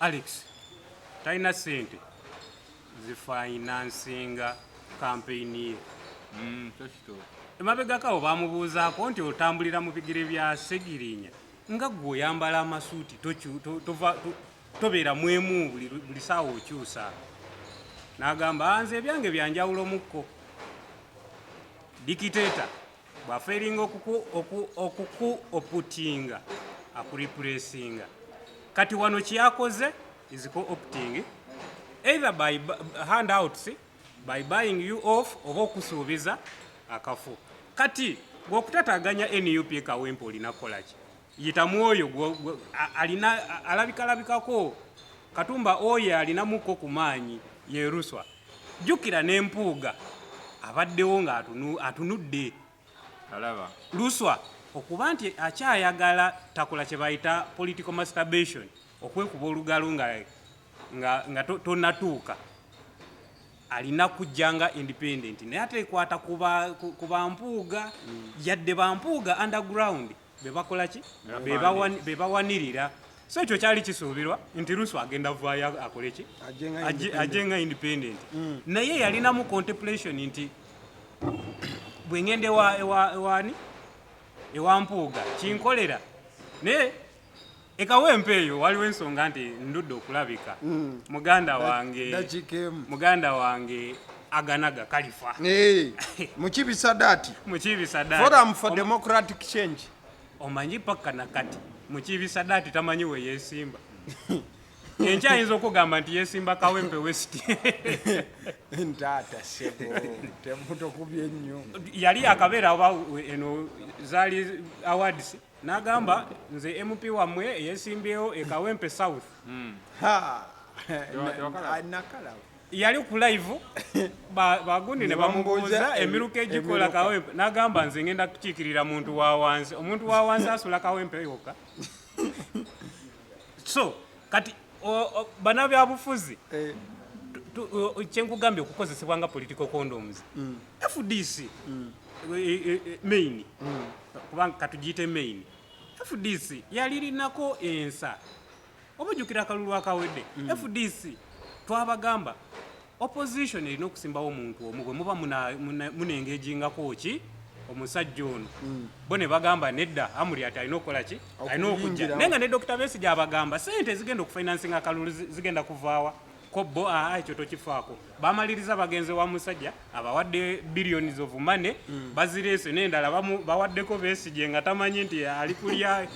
Alex talina ssente zifinancinga campaign ye. Kyo kituufu. Emabegako awo bamubuuzaako nti otambulira mu bigere bya Segirinya, nga gwe oyambala amasuuti, tobeera mwemu, buli saawa okyusa. N'agamba, "Ah, nze ebyange byanjawulo mukko." Dictator bw'afailinga okuku optinga, akureplacinga. Kati wano kyakoze is co-opting, either by handouts, by buying you off, oba okusuubiza akafo. Kati gweokutataganya NUP Kawempe, olina kukolaki? Yitamu oyo alina alabikalabikako Katumba, oyo alinamuko ku maanyi yeruswa. Jjukira n'Empuuga abaddewo nga atunudde. Alaba. Luswa okuba nti akyayagala takola kye bayita political masturbation, okwekuba olugalo nga tonatuuka, alina kujja nga independent, naye ate ekwata ku bampuuga. Yadde bampuuga underground bebakola ki? Be bawanirira. So ekyo kyali kisuubirwa nti Luswa agenda vaayo akole ki? Ajje nga independent. Ajje nga independent, naye yalinamu contemplation nti bwe ngenda ewani ewa Mpuuga kinkolera, naye ekawempe eyo waliwo ensonga nti ndudde okulabika muganda wange. Dakiika emu. Muganda wange Aganaga Kalifa. Eh, Mukibi Sadati. Mukibi Sadati. Forum for Democratic Change. Omanyi paka nakati Mukibi Sadati tamanyi we yesimba. Enkya ayinza okugamba nti yesimba Kawempe West. Ntaata sebo, temutokubye nnyo. Yali akabeera oba eno zaali awards, n'agamba nze MP wammwe eyesimbyewo e Kawempe South. Ha. Tewakalaba? Nakalaba. Yali ku live, bagundi ne Ne bamubuuza bamubuuza emiruka egikola emiruka. Kawempe, n'agamba nze ngenda kukiikirira muntu wa wansi. Omuntu wa wansi asula Kawempe yokka. So kati bannabyabufuzi Eh, Kyenkugambye okukozesebwa nga political condoms. FDC main, kubanga katugiyite main, FDC yalirinako ensa. Oba ojjukira akalulu akawedde, FDC twabagamba opposition erina okusimbawo omuntu omu, bwe muba munengejingako ki omusajja ono. Bo ne bagamba nedda, Amuriat alina okukola ki? Alina okujja. Okuyingirawo. Naye nga ne Dr Besigye abagamba sente ezigenda okufinansinga akalulu zigenda kuvaawa ko bo. Aa, ekyo tokifaako. Bamaliriza bagenze wa musajja abawadde billions of money, bazireese n'endala bawaddeko Besigye nga tamanyi nti ali kulya.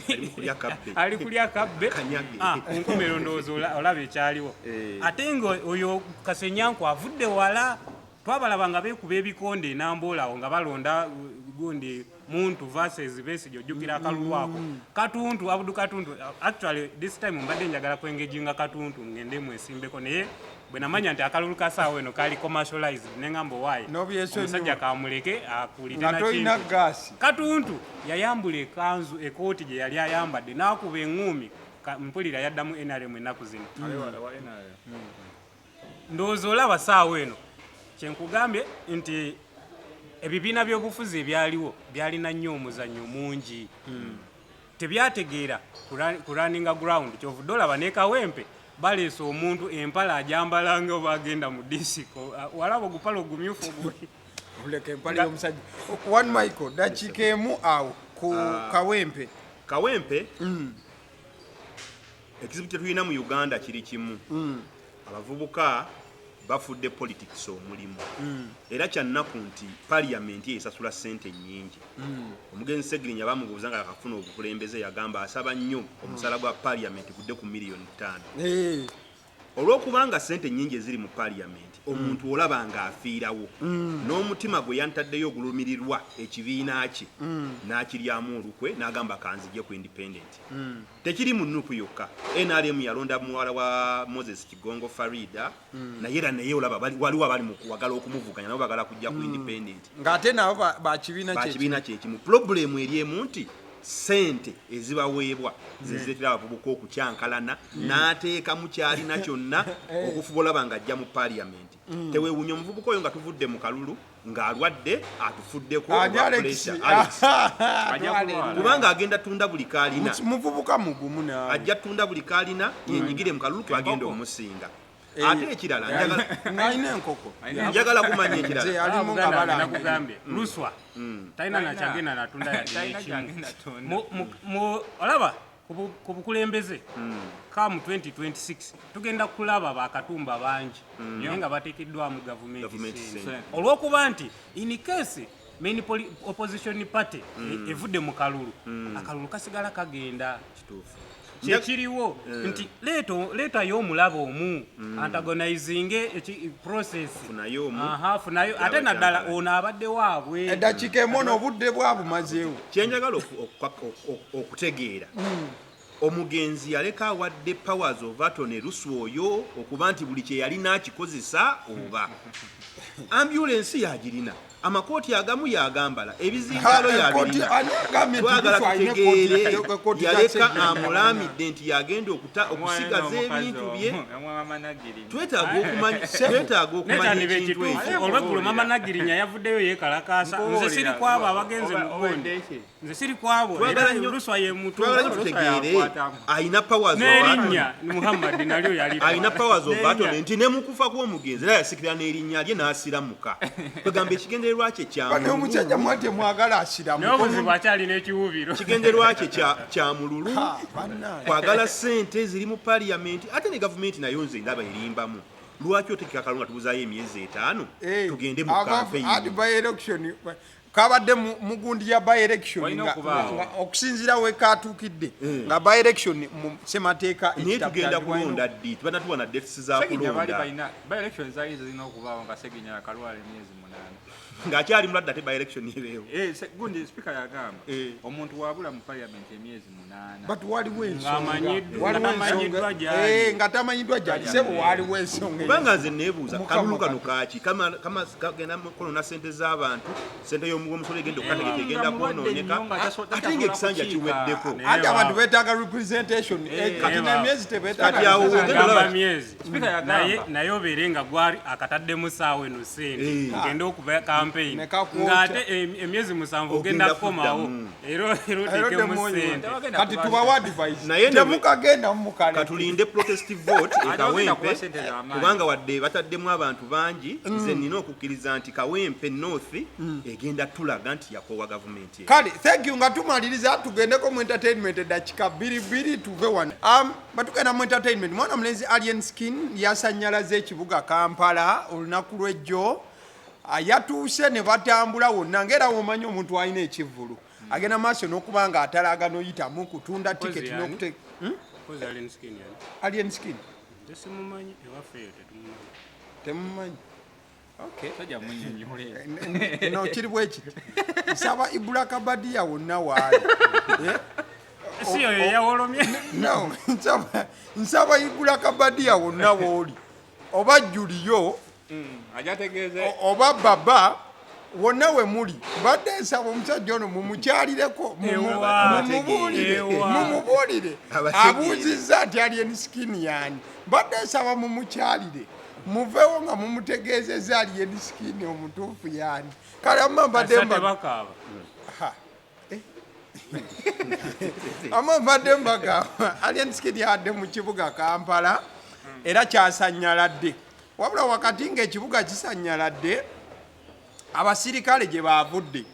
Ali kulya kabbe. Ali kulya kabbe. Kanyage. Ah, ku nkomerero ndowooza olaba ekyaliwo. Eh. Ate nga oyo Kasenyanku avudde wala, twabalaba nga beekuba ebikonde enambola awo nga balonda gundi muntu versus Besigye. Ojjukira akalulu ako? Katuntu, Abudu Katuntu. Actually this time mbadde njagala kwengejinga Katuntu ngende mwesimbeko, naye bwe namanya nti akalulu ka saawa eno kali commercialized, neŋŋamba owaayi N'obyesonyiwa. omusajja kamuleke akulire. Nga tolina Nakintu. gaasi. Katuntu yayambula ekanzu, ekooti gye yali ayambadde, n'akuba eŋŋuumi. Mpulira yaddamu NRM ennaku zino. Ali wa NRM. Ndowooza olaba saawa eno kyenkugambye nti ebibiina by'obufuzi ebyaliwo byalina nnyo omuzannyo mungi, tebyategeera kurunninga ground. Kyovudde olaba ne Kawempe baleese omuntu empala ajambala nga oba agenda mu disiko. Walaba ogupala ogumyufu Oleka empale y'omusajja. One Michael, dakiika emu awo ku Kawempe. Kawempe, ekizibu kye tulina mu Uganda kiri kimu: abavubuka bafudde politics omulimu. Era kyannaku nti parliament esasula ssente nnyingi. Omugenzi Segirinya bamubuuza nga yakafuna obukulembeze, yagamba asaba nnyo omusala gwa parliament gudde ku miliyoni 5. Olw'okubanga ssente nnyingi eziri mu parliament, omuntu olaba ng'afiirawo n'omutima gwe yantaddeyo ogulumirirwa ekibiina kye, n'akiryamu olukwe n'agamba kanzije ku independent. Tekiri mu NUP yokka. NRM yalonda muwala wa Moses Kigongo, Farida, naye era naye olaba waliwo abali mu kuwagala okumuvuganya, nabo bagala kujja ku independent. Ng'ate nabo bakibiina kye. Bakibiina kyekimu. Problem eri emu nti sente ezibaweebwa zezireetera abavubuka okukyankalana n'ateekamu kyalina kyonna okufuba olaba ng'ajja mu parliament. Teweewuunya omuvubuka oyo nga tuvudde mu kalulu ng'alwadde, atufuddeko Ani? olwa Alex? pressure. Alex. Ajja kulwala. Kubanga agenda tunda buli kaalina. Muvubuka mugumu naawe. Ajja tunda buli kaalina yenyigire mu kalulu, twagenda omusinga. Ate ekirala Ng'alina enkoko. njagala kumanya Nze ekirala. alimu nga balanga. Nakugambye Luswa talina nakyagenda natunda yadde Talina n'ekimu. kyagenda tunda. Olaba ku bukulembeze kamu 2026 tugenda kulaba bakatumba bangi, naye nga bateekeddwamu gavumenti Gavumenti sente. sente. Olw'okuba nti in case main opposition party evudde mu kalulu, akalulu kasigala kagenda. Kituufu. Kyekiriwo nti leetayo omulaba omu antagonizinge process. Funayo omu. Aha, funayo ate Yaba naddala kyankala. ono abadde waabwe. Eddakiika emu, ono obudde bwabumazeewo. Kyenjagala okutegeera, omugenzi yaleka awadde powers of attorney Luswa oyo okuba nti buli kye yalina akikozesa, oba ambulensi yagirina, amakooti agamu yagambala, ebizindaalo yabirina. Ani agambye nti Twagala Luswa alina tutegeere ekooti za yaleka Segirinya? amulamidde nti yagenda okusigaza ebintu bye. Mama Nagirinya. Twetaaga okumanya Nekyaniba ekintu ekituufu, ekyo. olweggulo Mama Nagirinya yavuddeyo yeekalakaasa, nze siri kwabo abagenze mu gundi, nze siri kwabo. Twagala Era Luswa ye mutu. Twagala nnyo tutegeere yakwatamu. Alina powers of attorney. N'erinnya Muhammad nalyo yali Alina powers of attorney nti ne mu kufa kw'omugenzi era yasikira n'erinnya lye n'asiramuka. Kwegamba ekigendererwa kye kya Bano mululu. omusajja mwati mwagala asiramu. Naye obuzibu akyalina ekiwubiro. Kigendererwa kye kya mululu, Bannange. kwagala ssente ziri mu parliament. Ate ne gavumenti nayo nze ndaba erimbamu. Lwaki otegeka akalulu nga tubuzaayo emyezi 5 tugende mu Adi campaign? By election kabadde mugundi ya by election Walina okubaawo. nga okusinziira wekatuukidde nga by election mu ssemateeka Naye ekitabo tugenda kyandibwa kulonda ddi? Tibanatuwa na dates za Seginya baali kulonda. balina by elections zaali zirina okubaawo nga Seginya akalwala emyezi 8. Ng'akyali mulwadde ate by election ebeewo. Eh, gundi speaker yagamba Eh. omuntu wabula mu parliament emyezi 8. But waliwo ensonga. Ng'amanyiddwa- Waliwo ensonga. ng'atamanyiddwa gy'ali. Eh, nga tamanyiddwa gy'ali. Sebo waliwo ensonga. Kubanga nze neebuuza Mukama kalulu kano Katonda. kaaki kagenda kwonona sente z'abantu, sente y'omusolo egenda okukategeka egenda Nga mulwadde kwonooneka, nnyo nga ate tasobola ng'ekisanja kukiika. kiweddeko. Naye Anti abantu wa- beetaaga representation. Eh, kati Eh, n'emyezi tebeetaaga. Kati awo representation. ogenda Gamba olaba- myezi. Speaker yagamba. Naye obeere nga gwali akataddemu saawa eno sente Eh. ogende okuba campaign Ne kakwokya. ng'ate emyezi 7 Ogenda ogenda kukomawo kuddamu. era Era oteekemu oddemu onywe. sente. Tebagenda Kati kuba- tubawe advice. Naye ne- Temukagenda mukale. Katulinde protest vote e Ate bagenda kuba Kawempe, sente z'amaanyi. kubanga wadde bataddemu abantu bangi, nze nina okukkiriza nti Kawempe North egenda tulaga nti yakoowa gavumenti eno. Kale, thank you. Nga tumaliriza tugendeko mu entertainment eddakiika bbiri bbiri tuve wano. Batugenda mu entertainment. Mwana mulenzi Alien Skin yasannyalaza ekibuga Kampala olunaku lw'ejjo. Yatuuse ne batambula wonna ng'era womanyi omuntu alina ekivvulu agenda maaso n'okuba nga atalaga n'oyitamu kutunda Mpozi tiketi yani? n'okute- Mpozi Alien Skin yani? Alien Skin. Nze simumanyi, ewaffe eyo tetumumanyi. Temumanyi? Okay. Sajja munnyonnyole. No, kiri bwe kiti. Nsaba Ibula Kabadia wonna waali. Eh? Si oyo yawolomye. No, nsaba Ibula Kabadia wonna wooli. Oba Juliyo, Ajategeeze. oba Baba, wonna we muli. Mbadde nsaba omusajja ono mumukyalireko, Ewa. mumubuulire, Ewa. mumubuulire. Abategeere. Abuuzizza nti Alien Skin y'ani. Mbadde nsaba mumukyalire. Muveewo nga mumutegeezezza Alien Skin omutuufu y'ani. Kale amma mbadde Asa tebakaaba. Ha. Eh. Amma mbadde mbagamba Alien Skin yadde mu kibuga Kampala era kyasanyaladde. Wabula wakati ng'ekibuga kisanyaladde, abasirikale gye baavudde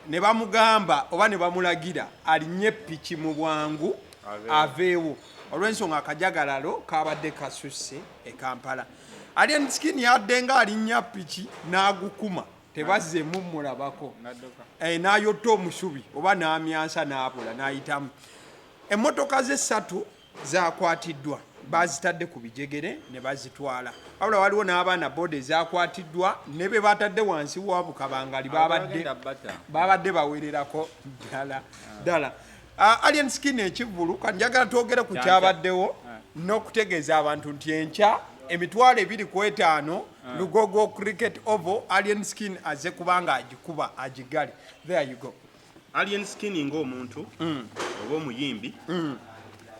ne bamugamba oba ne bamulagira alinnye piki mu bwangu aveewo olw'ensonga akajagalalo kabadde kasusse e Kampala. Alien Skin yadde nga alinnya piki n'agukuma, tebazzeemu mulabako. N'adduka. N'ayotta omusubi oba n'amyansa n'abula n'ayitamu. Emmotoka ze 3 zakwatiddwa, bazitadde ku bijegere ne bazitwala. Wabula waliwo n'abaana boda ezakwatiddwa ne be batadde wansi wa bukabangali Bagenda bata. babadde bawererako ddala ddala. Alien Skin ekivvulu, kati njagala twogere ku Kyankya. kyabaddewo n'okutegeeza abantu nti enkya emitwalo ebiri ku etaano Lugogo Cricket Oval, Alien Skin azze kubanga agikuba agigale. There you go. Alien Skin ng'omuntu oba omuyimbi,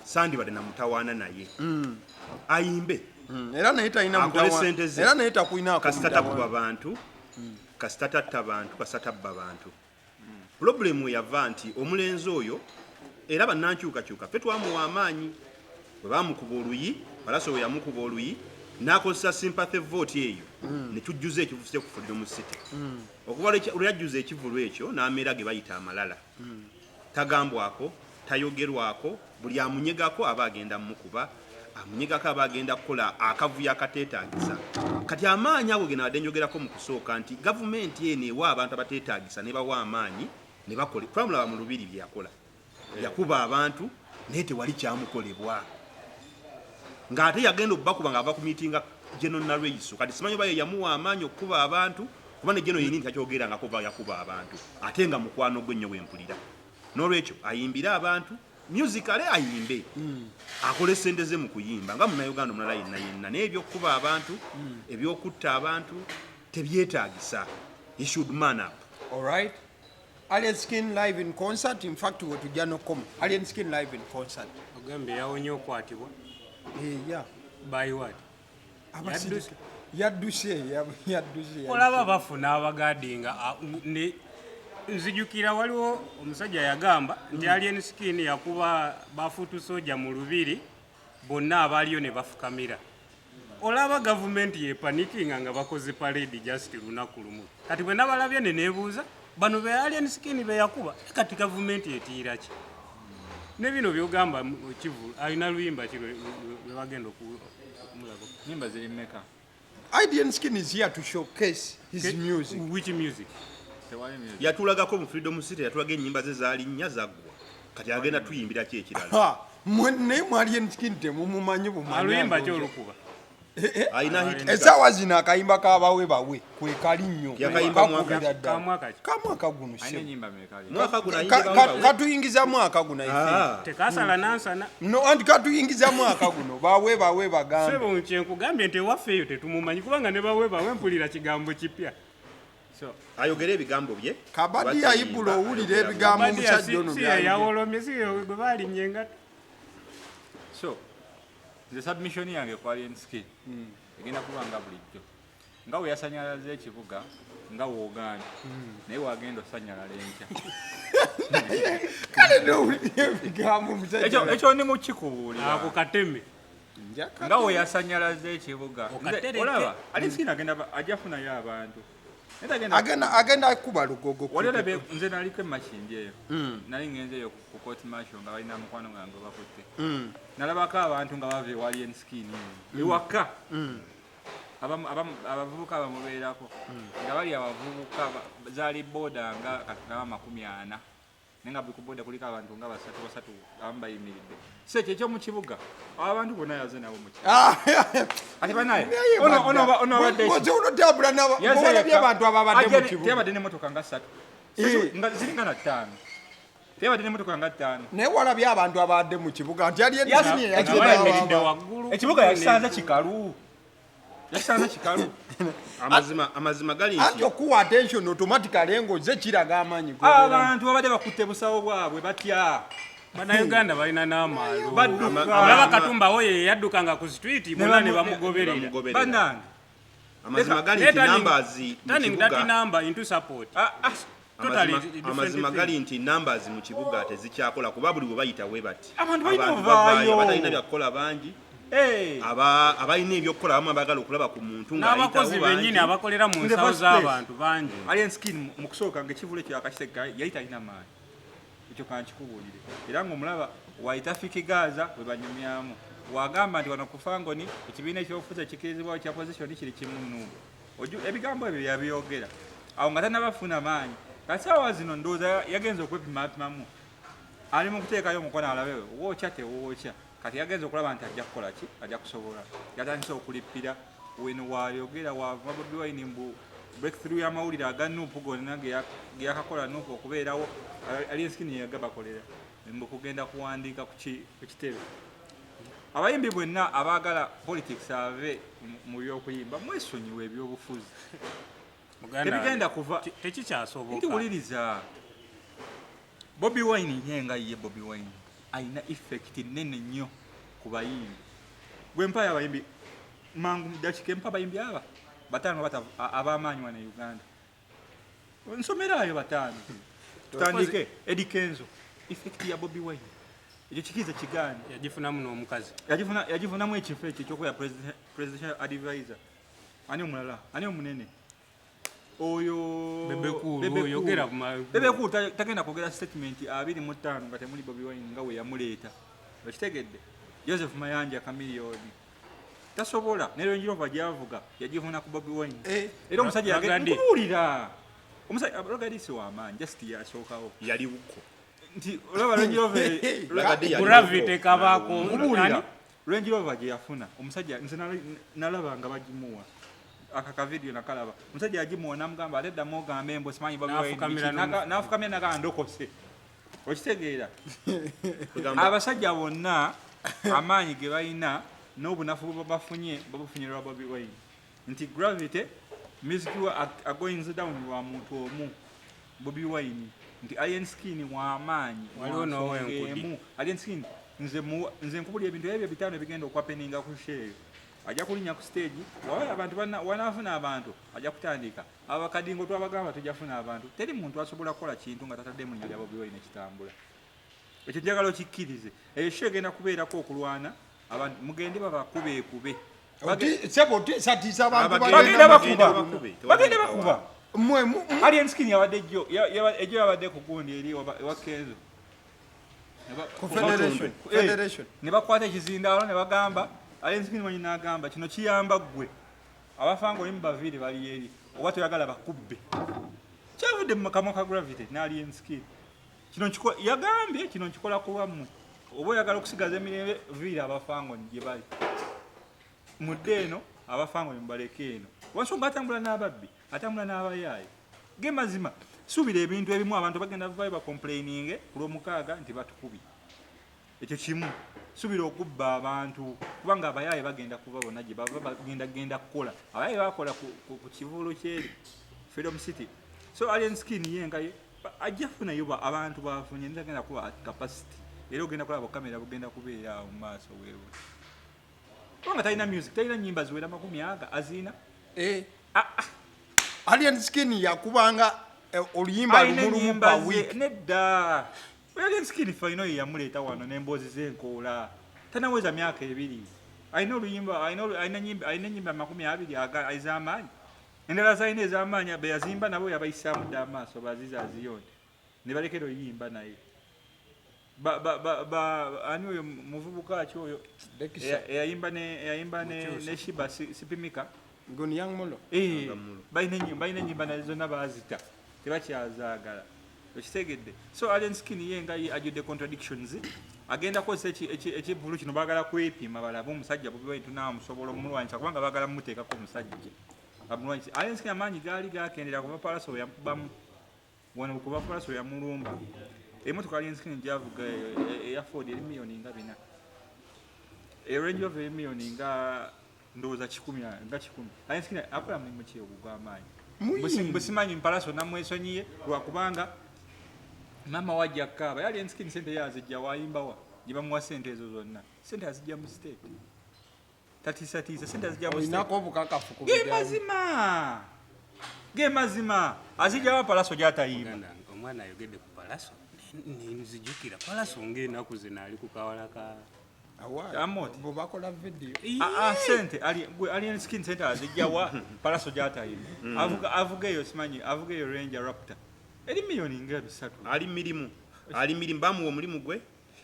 sandibadde namutawaana naye. Ayimbe. Era naye talina Akole mutawaana. sente ze. Era naye takulinaako Kasita mutawaana. takuba bantu, kasita tatta bantu, kasita tabba bantu. Pulobulemu eyava nti omulenzi oyo era bannankyukakyuka ffe twamuwa amaanyi bwe baamukuba oluyi, Palaso bwe yamukuba oluyi n'akozesa sympathy vote eyo ne tujjuza ekivulu kye ku Freedom City. Okuva lwe yajjuza ekivulu ekyo n'ameera ge bayita amalala. Tagambwako, tayogerwako, buli amunyegako aba agenda mmukuba, amunyegako aba agenda kukola akavuyo akateetaagisa. Kati amaanyi ago ge nabadde njogerako mu kusooka nti gavumenti eno ewa abantu abateetaagisa ne bawa amaanyi ne bakola. Twamulaba mu Lubiri bye yakola. Yakuba abantu naye tewali kyamukolebwa. Ng'ate yagenda obbakuba ng'ava ku miitinga General Nalweyiso. Kati simanyi oba ye yamuwa amaanyi okukuba abantu, kuba ne General yennyini takyogerangako oba yakuba abantu, ate nga mukwano gwe nnyo bwe mpulira. N'olwekyo ayimbire abantu, musically ayimbe. Akole sente ze mu kuyimba nga munnayuganda omulala yenna yenna. Naye eby'okukuba abantu, eby'okutta abantu tebyetaagisa. He should man up. All right. Alien Skin live in concert. In fact, we tujja n'okukoma. Alien Skin live in concert. Ogambye yawonye okwatibwa. Yeah. By what? Abasirikale. Yadduse, yadduse. Olaba bafuna abagadinga, ne nzijukira waliwo omusajja yagamba nti Alien Skin yakuba bafutu soja mu Lubiri bonna abaaliyo ne bafukamira. Olaba gavumenti yepanikinga nga bakoze parade just lunaku lumu. Kati bwe nabalabye ne neebuuza bano be Alien Skin be yakuba, kati gavumenti etiira ki? Ne bino by'ogamba Kivu alina luyimba ki lwe bagenda okumulaba? Nyimba ziri mmeka? Alien Skin is here to showcase his music. Which music? Tewali music. Yatulagako mu Freedom City, yatulaga ennyimba ze zaali nnya zaggwa. Kati agenda tuyimbira ki ekirala? Ha, naye mu Alien Skin temumumanyi bumanyi. Aluyimba ki olukuba? Alina hit. Essaawa zino akayimba kabawe bawe kwekali nnyo. Yakayimba mwaka Kakubira ddala. Kamwaka ki? Kamwaka guno. Alina Ssebo. ennyimba meka? Mwaka guno Ka- ayimba ka- bawe. Katuyingiza mwaka guno, I think. Ah. Tekasala nansana. No, anti katuyingiza mwaka guno, bawe bawe bagambe. Sebo, kyenkugambye nti ewaffe eyo tetumumanyi, kubanga ne bawe bawe mpulira kigambo kipya. So ayogere ebigambo bye. Kabadi Lwaki yayibula ayimba, owulira ayogera ebigambo Badiya omusajja si ono si byayogera. yeyawolomye, si ye gwe baalinnye engatto. So nze submission yange ku Alien Skin egenda kuba nga bulijjo, nga we yasanyalaza ekibuga nga woogambye, naye wagenda osanyalala enkya. Kale nowulira ebigambo omusajja Ekyo ono. ekyo ndi mukikubuulira. Ako kateme. Njaka- Nga we yasanyalaza ekibuga. Nze Okatereke. olaba Alien Skin agenda ajja funayo abantu. Naye tagenda- Agenda kuba lugogo. Wali olabye nze naliko emakindi eyo, nali ngenzeeyo ku court martial nga balina mukwano gange bakutte, nalabako abantu nga bava ewa Alien Skin eyo ewaka. Abavubuka bamubeerako nga bali abavubuka zaali boda nga katugamba 40, naye nga buli ku boda kuliko abantu nga basatu basatu, abamu bayimiridde. Si ekyo ekyomu kibuga, abantu bonna yaze nabo mu kibuga. Ah, Ate banaye naye ono abadde Osobola otambula ng'olabye abantu ababadde mu kibuga. Teyabadde n'emmotoka nga ssatu. Eh. Nga ziringa na ttaano, teyabadde n'emmotoka nga ttaano. Naye walabye abantu ababadde mu kibuga nti ali Yes, Nga bayimiridde waggulu. Ekibuga yakisanze kikalu, yakisanze kikalu. Amazima gali Anti nti okuwa attention automatically ng'ozze kiraga amaanyi g'obeeramu. Abantu babadde bakutte busawo bwabwe, batya. Bannayuganda balina n'amaalo. Badduka. Olaba Katumba ye yaddukanga ku street bonna ne bamugoberera. Bamugoberera. Bannange. Amazima gali Naye nti numbers mu turning that kibuga number into support. Ah, ah, Totally different amazima thing. gali nti numbers mu kibuga tezikyakola, kuba buli we bayita we bati Abantu balina Abantu ovaayo. bavaayo, abatalina byakukola bangi. Eh, Abalina ebyokukola abamu abaagala okulaba ku muntu N'abakozi ng'ayitawo bennyini bangi. abakolera mu In the nsawo first place. z'abantu bangi. Alien Skin mu kusooka ng'ekivulu ekyo akakitega yali talina maanyi, ekyo kankikubuulire, era ng'omulaba waayita Fik Gaza we banyumyamu, wagamba nti wano ku Fangoni ekibiina ekyobufuzi ekikirizibwawo kya opposition kiri kimu NUP. Ebigambo ebyo yabyogera awo nga tannabafuna maanyi. Kati saawa zino ndowooza yagenza okwepimapimamu, ali mu kuteekayo omukono alabe wookya tewookya. Kati yagenza okulaba nti ajja kukola ki, ajja kusobola, yatandise okulippira weno wayogera wava Bobi Wine mbu breakthrough y'amawulire aga NUP gonna ge yakakola NUP okubeerawo, Alien Skin yagabakolera mbu kugenda kuwandiika ku kitebe. Abayimbi bwenna abaagala politics ave mu byokuyimba, mwesonyiwe ebyobufuzi. Muganda Tebigenda wange, kuva tekikyasoboka. Nti wuliriza, Bobi Wine ye nga ye Bobi Wine alina effect nene nnyo ku bayimbi. Gwe mpayo abayimbi mangu dakika, empa abayimbi aba bataano ab'amaanyi wano e Uganda, nsomerayo bataano. Tutandike Eddy Kenzo, effect ya Bobi Wine ekyo kikiza kigaani? Yagifunamu n'omukazi. Yagifunamu ekifo ekyo ekyokubeera presidential advisor. Ani omulala, ani omunene oyo? Bebe Cool, Bebe Cool. yogera Bebe Cool tagenda kwogera statement 25 nga temuli Bobi Wine nga we yamuleeta, okitegedde? Joseph Mayanja Chameleone tasobola, ne Range Rover gyavuga yagifuna ku Bobi Wine. Eh. Era omusajja Ragga Dee. nkubuulira, omusajja Ragga Dee si w'amaanyi, just yasookawo. Yali wuko. Nti olaba Range Rover Ragga Dee yali Gravity wuko. kabaako. Nkubuulira, Ani? Range Rover gye yafuna omusajja, nze nalaba nga bagimuwa aka kavidiyo, nakalaba omusajja yagimuwa namugamba ate ddamu ogambe embo simanyi Bobi Wine N'afukamira biki. N'afukamira nagaa ndokose, okitegeera? Kugamba- Abasajja bonna amaanyi ge balina n'obunafu bwe bafunye, babufunye lwa Bobi Wine. Nti Gravity music wa agoinze down lwa muntu omu, Bobi Wine. Nti Alien Skin w'amaanyi Waliwo wa nsonga n'owenkudi. emu. Alien Skin nze nkubulira ebintu ebyo bitaano ebigenda okwapeninga ku show eyo. Ajja kulinnya ku stage waba abantu wanaafuna abantu, ajja kutandika abakadingo twabagamba tujja funa abantu. Teri muntu asobola kukola kintu nga tataddemu linnya lya Bobi Wine ekitambula. Ekyo njagala okikkirize. Eyo show egenda kubeerako okulwana, abantu mugende babakubeekube. Sebo otiisatiisa abantu. Bagenda Bagenda bakuba. bakube. Bagenda bakuba. Mmwe Alien Skin yabadde ejjo ejjo yabadde ku gundi eri ewa Kenzo. Ku federation. Eh, Federation. ne bakwata ekizindaalo ne bagamba Alien Skin mwenyi n'agamba kino kiyamba ggwe abafanga oli mubaviire bali eri oba toyagala bakubbe. Kyavudde mu kamwa ka Gravity ne Alien Skin. Kino yagambye kino nkikola ku lwammwe, oba oyagala okusigaza emirembe, viira abafango gye bali. Mudde eno, abafangwe mubaleke eno. Wansonga atambula n'ababbi, atambula n'abayaaye. Ge mazima, suubira ebintu ebimu abantu bagenda vayo bacomplaininge ku Lwomukaaga nti batukubye. Ekyo kimu, suubira okubba abantu kubanga abayaaye bagenda kuva bonna gye bava, bagenda genda kukola. Abayaaye bakola ku kivuulo kyeri Freedom City. So Alien Skin ye nga ye ajja funayo abantu bafunye, nitagenda kuba at capacity. Era ogenda kulaba kamera bugenda kubeera awo mu maaso weewe. Kubanga talina music, talina nnyimba ziwera 20 aga azina. Alien Skin yakubanga oluyimba Alina lumu lumu ennyimba pa ze week. Nedda. Alien Skin fayino ye yamuleeta wano n'emboozi z'enkoola. Tanaweza myaka 2. Alina oluyimba, alina ennyimba 20 aga ez'amaanyi. Endala z'alina ez'amaanyi be yazimba nabo yabayisaamu dda amaaso baziza aziyonde. Ne balekera oyimba naye. Ani oyo muvubuka ki oyo? Dekisa. Eyayimba ne Shiba Sipimika. Ngoni Young Mulo. Balina ennyimba nazo zonna baazita. Tebakyazaagala. Okitegedde. So Alien Skin ye nga ye ajjudde contradictions. Agenda kukozesa ekivvulu kino, baagala kwepima balabe omusajja Bobi Wine tunaamusobola omulwanyisa kubanga baagala mumuteekako omusajja. Amulwanyisa. Alien Skin amaanyi gaali gakendera kuva Palaso bwe yamukubamu. Wano kuva Palaso yamulumba. Emmotoka Alien Skin gy'avuga eya Ford eri miliyoni nga 4. E Range Rover eri miliyoni nga ndowooza 100, nga 100. Alien Skin akola mulimu ki ogwo gw'amaanyi? Muyimbi. Busimanyi Palaso namwesonyiye lwakubanga maama wajja kukaaba. Yali Alien Skin sente ye azijja wayimba wa? Gye bamuwa sente ezo zonna. Sente azijja mu state. Tatiisatiisa, sente azijja mu state. Olinako obukakafu ku Ge bigambo. mazima. Ge mazima. Azijja wa Palaso gy'atayimba. Muganda wange, omwana ayogedde ku Palaso, nenzijukira Palaso ng'ennaku zino ali ku kawala ka Awa, Amoti. bwe bakola video. Sente, gwe Alien Skin sente azijja wa Palaso gy'atayimba. Avuga eyo simanyi, avuga eyo Ranger Raptor. Eri miliyoni nga 300. Ali mirimu. Ali mirimu, bamuwa omulimu gwe.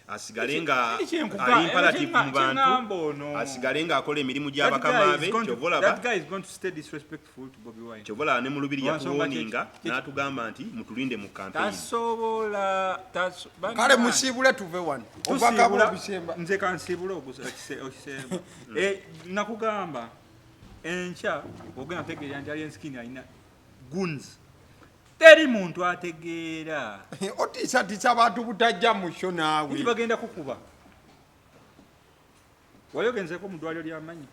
Asigale nga Eki kyenkuga, ali imperative mu bantu. Kyeŋŋamba ono. Asigale nga akola emirimu That gy'abakama guy is be, going to- ky'ova olaba. That guy is going to stay disrespectful to Bobi Wine. Ky'ova olaba ne mu Lubiri Lwansonga yatuwooninga, n'atugamba nti mutulinde mu campaign. Tasobola, Kale musiibule tuve wano. Obubaka Tusiibula, bw'obusemba. nze kansiibule okisemba. Nakugamba enkya ogenda kutegeera nti Alien Skin alina goons. Teri muntu ategeera. Otiisatiisa abantu butajja mu sho naawe. Nti bagenda kukuba. Wali ogenzeeko mu ddwaliro ly'amannyo?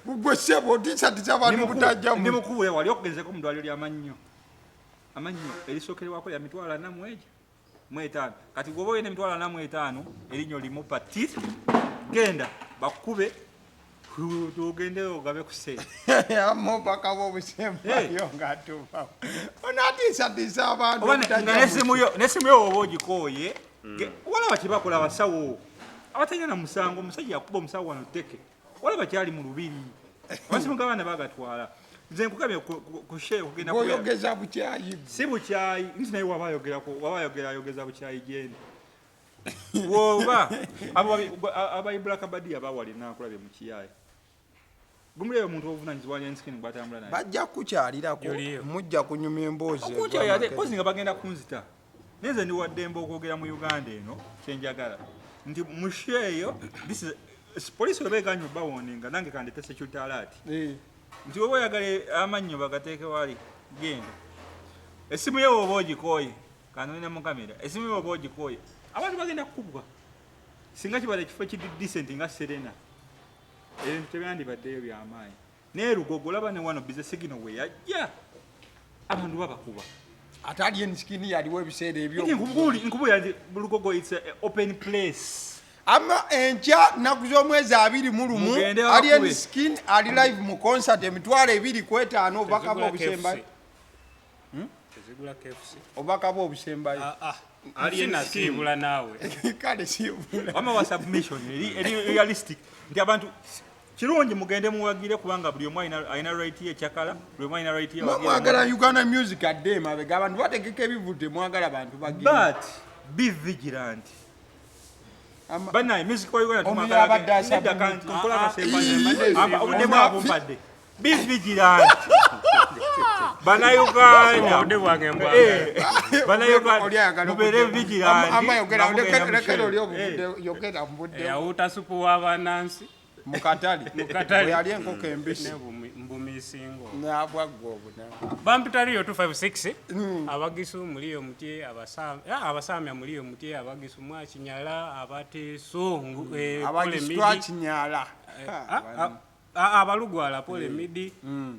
Gwe ssebo otiisatiisa abantu butajja mu Ndi mukuwe, wali ogenzeeko mu ddwaliro ly'amannyo? Amannyo erisookerwako lya mitwalo ana mu egyo, mu etaano. Kati bw'oba olina emitwalo ana mu etaano, erinnyo limu per teeth, genda bakukube, ogende ogabe ku ssente. Amubaka bw'obusembayo ng'atuuka. Ono atiisatiisa abantu Oba obutajja nga mu n'essimu yo oba ogikooye, walaba kye bakola abasawo. Abatalina na musango, omusajja yakuba omusawo wano tteke. Walaba kyali mu Lubiri. Amasimu g'abaana bagatwala. Nze nkugambye ku share okugenda kubeera. Bw'oyogeza bukyayi. Si bukyayi, nti naye waba ayogerako, waba ayogera, ayogeza bukyayi gyendi. Bw'oba, aba Black Badia bawali nakulabye mu kiyaye. Gumulebe omuntu obuvunaanyizibwa Alien Skin bw'atambula naye. Bajja kukyalirako, Yoliyo. mujja kunyumya emboozi Okunkyalira ate, egwa kozi nga bagenda kunzita. Naye nze ndi wa ddembe okwogera mu Uganda eno, kye njagala. Nti mu show eyo, this is, poliisi oba egaanye obbawoninga, nange kandeete security alert. Nti oba oyagala amannyo bagateeke wali, genda. Essimu ye oba ogikooye, kanone mu kamera, essimu ye oba ogikooye, abantu bagenda kukubwa. Singa kibadde ekifo ekiri decent nga Serena, ebintu tebyandibaddeyo by'amaanyi. Naye Lugogo olaba ne wano Busy Signal we yajja, abantu babakuba. Ate Alien Skin yaliwo ebiseera ebyo. Nti nkubuulira nti Lugogo it's a open place. Ama enkya nnaku z'omwezi 21, Mugende bakube. Alien Skin ali live mu concert emitwalo ebiri ku etaano, obubaka Tezigula bw'obusembayo. KFC. Tezigula KFC. Obubaka bw'obusembayo. Alien Skin. Sinasiibula naawe. Kale siibula. Wamma wa submission eri realistic nti abantu kirungi mugende muwagire kubanga buli omu alina right ye ekyakala, buli omu alina right ye Mwe awagire mwagala mu- Uganda music adde emabega, abantu bategeka ebivudde, mwagala bantu bagende. But be vigilant. Bannaye, music wa Uganda Ono tumwagala yabadde ge- asaba nedda nkola akasemba nze. Obudde bwabumpadde. Be vigilant. Bannayuganda. Obudde bwange mbwagala. Bannayuganda, Oli ayagala mubeere okujja. vigilant. Ama yogera, Nga mugenda mu lekera show. oli obudde, yogera mu budde. Eyawuuta supu w'abannansi. Mu katale. Katale. Bwe yali enkoko embisi. Mbumisingo. Nabwagga obuna. Bampita Rio 256. Abagisu muliyo mutye, abasamya muliyo mutye, abagisu mwakinyala, abateeso, Abagisu Pole Midi. twakinyala. Abalugwala Pole Midi,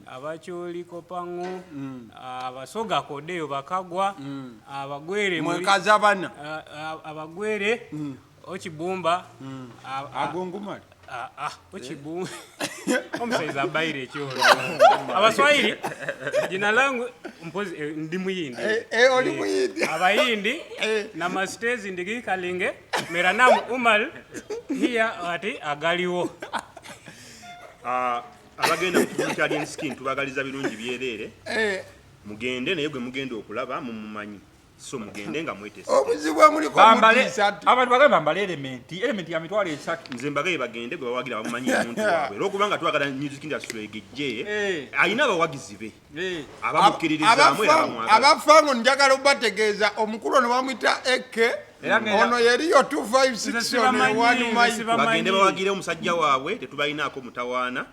abakyoli Kopango, abasoga Kodeyo Bakagwa, abagwere Mwekaza bana. Abagwere Okibumba, Agongumali. Okibumba omusaiza abaire ekyolo abaswahili jina langu mpozi ndi muyindi. Oli muyindi. Abayindi namastezi ndigikalinge meranamu umal hiya ati agaliwo. Abagenda mu kibuga kya Alien Skin tubagaliza birungi byereere. Mugende naye gwe mugenda okulaba mumumanyi, so mugende nga mwetese. Obuzibu bwe muliko Bambale mutiisa ati. Abantu bagamba bambale Element ya 300,000. Nze mbagaye bagende gwe bawagira bamumanyi omuntu waabwe, olwokubanga twagala music industry egejje, alina abawagizi be abamukkiririzaamu era bamwagala. Abafango njagala obategeeza omukulu ono bamwita Eke. Era ngenda- Ono yeriyo 256 ono Nze ewani sibamanyi, Mike. nze sibamanyi. Bagende bawagire omusajja waabwe, tetubalinaako mutawaana,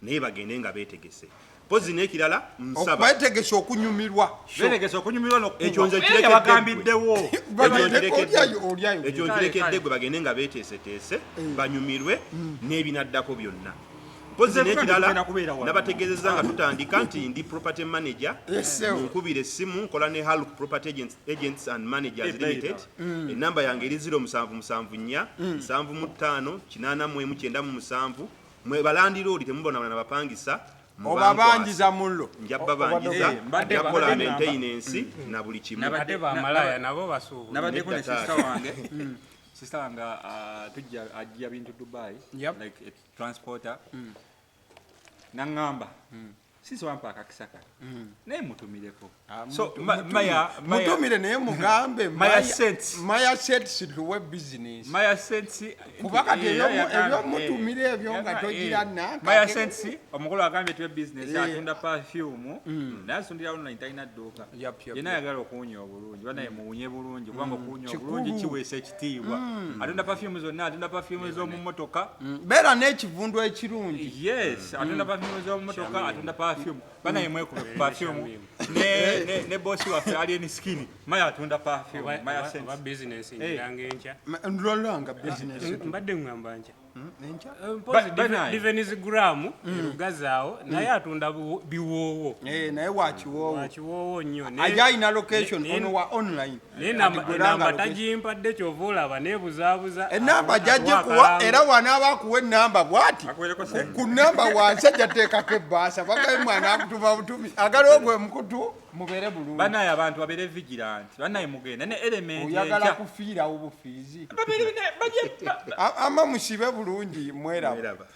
naye bagende nga beetegese. Mpozi n'ekirala nsaba Okwetegesa okunyumirwa. Beetegese okunyumirwa n'okukuba. Ekyo nze Era kirekedde yabagambiddewo. Bagende olyayo, olyayo. Ekyo Kale, nkirekedde kale. gwe, bagende nga beeteeseteese banyumirwe n'ebinaddako byonna. Mpozi Nze n'ekirala tugenda kubeera wano. nabategeezezza nga tutandika nti ndi property manager. Yes, sir. Munkubira essimu, nkola ne Haluk Property Agents and Managers Eh, Limited. Enamba yange eri 0774 75 81 97. Mwe balandiroodi temubonabona nabapangisa. Obabanjiza mullo. Nja babanjiza, Eh, mbadde nja kukola mbadde maintenance na buli kimu. Ate bamalaya nabo basuubula. Nabaddeko ne Nedda sister taata. wange. Sister wange tujja ajja bintu Dubai, like a transporter. Naŋŋamba sisi wampa akakisa kano naye mutumireko. So Maya Mutumire naye mugambe Maya Sets. Maya Sets tuwe business. Maya Sets. Kuba kati ebyomutumira ebyo nga togira nanka. Maya Sets omukulu agambye tuwe business, atunda perfume naye asundira online, talina dduuka. Yenna ayagala okuwunya obulungi, banaye muwunye bulungi kubanga okuwunya obulungi kiweesa ekitiibwa. Atunda perfume zonna, atunda perfume z'omu mmotoka. Beera n'ekivundu ekirungi. Yes, atunda perfume z'omu mmotoka, atunda perfume. Banaye mwekube ku perfume ne bosi waffe Alien Skin. Maya atunda perfume, Maya Oba Sets. bizinesi njiranga enkya. Ndolanga business. Mbadde ŋŋamba nkya. Enkya? Mpozi Banaye. Divenis Gram erugazaawo naye atunda biwoowo. Naye wakiwoowo. Wakiwoowo nnyo. Aja alina location ono wa online. Naye Kati gwe langa enamba location. tagimpadde, kyova olaba neebuzaabuza. Enamba jajje Atuwa kuwa akalango. era wanaaba akuwa enamba bwati Akuweereko ssente. ku namba wansi ajja teekako ebbaasa bagaye mwana akutuma butumi agaliwo gwe mukutu mubeere bulungi. Banaye abantu babeere vigilant, banaye mugenda ne Element Oyagala enkya. kufiirawo bufiizi. Babeere bajje Ama musibe bulungi mweraba. Mweraba.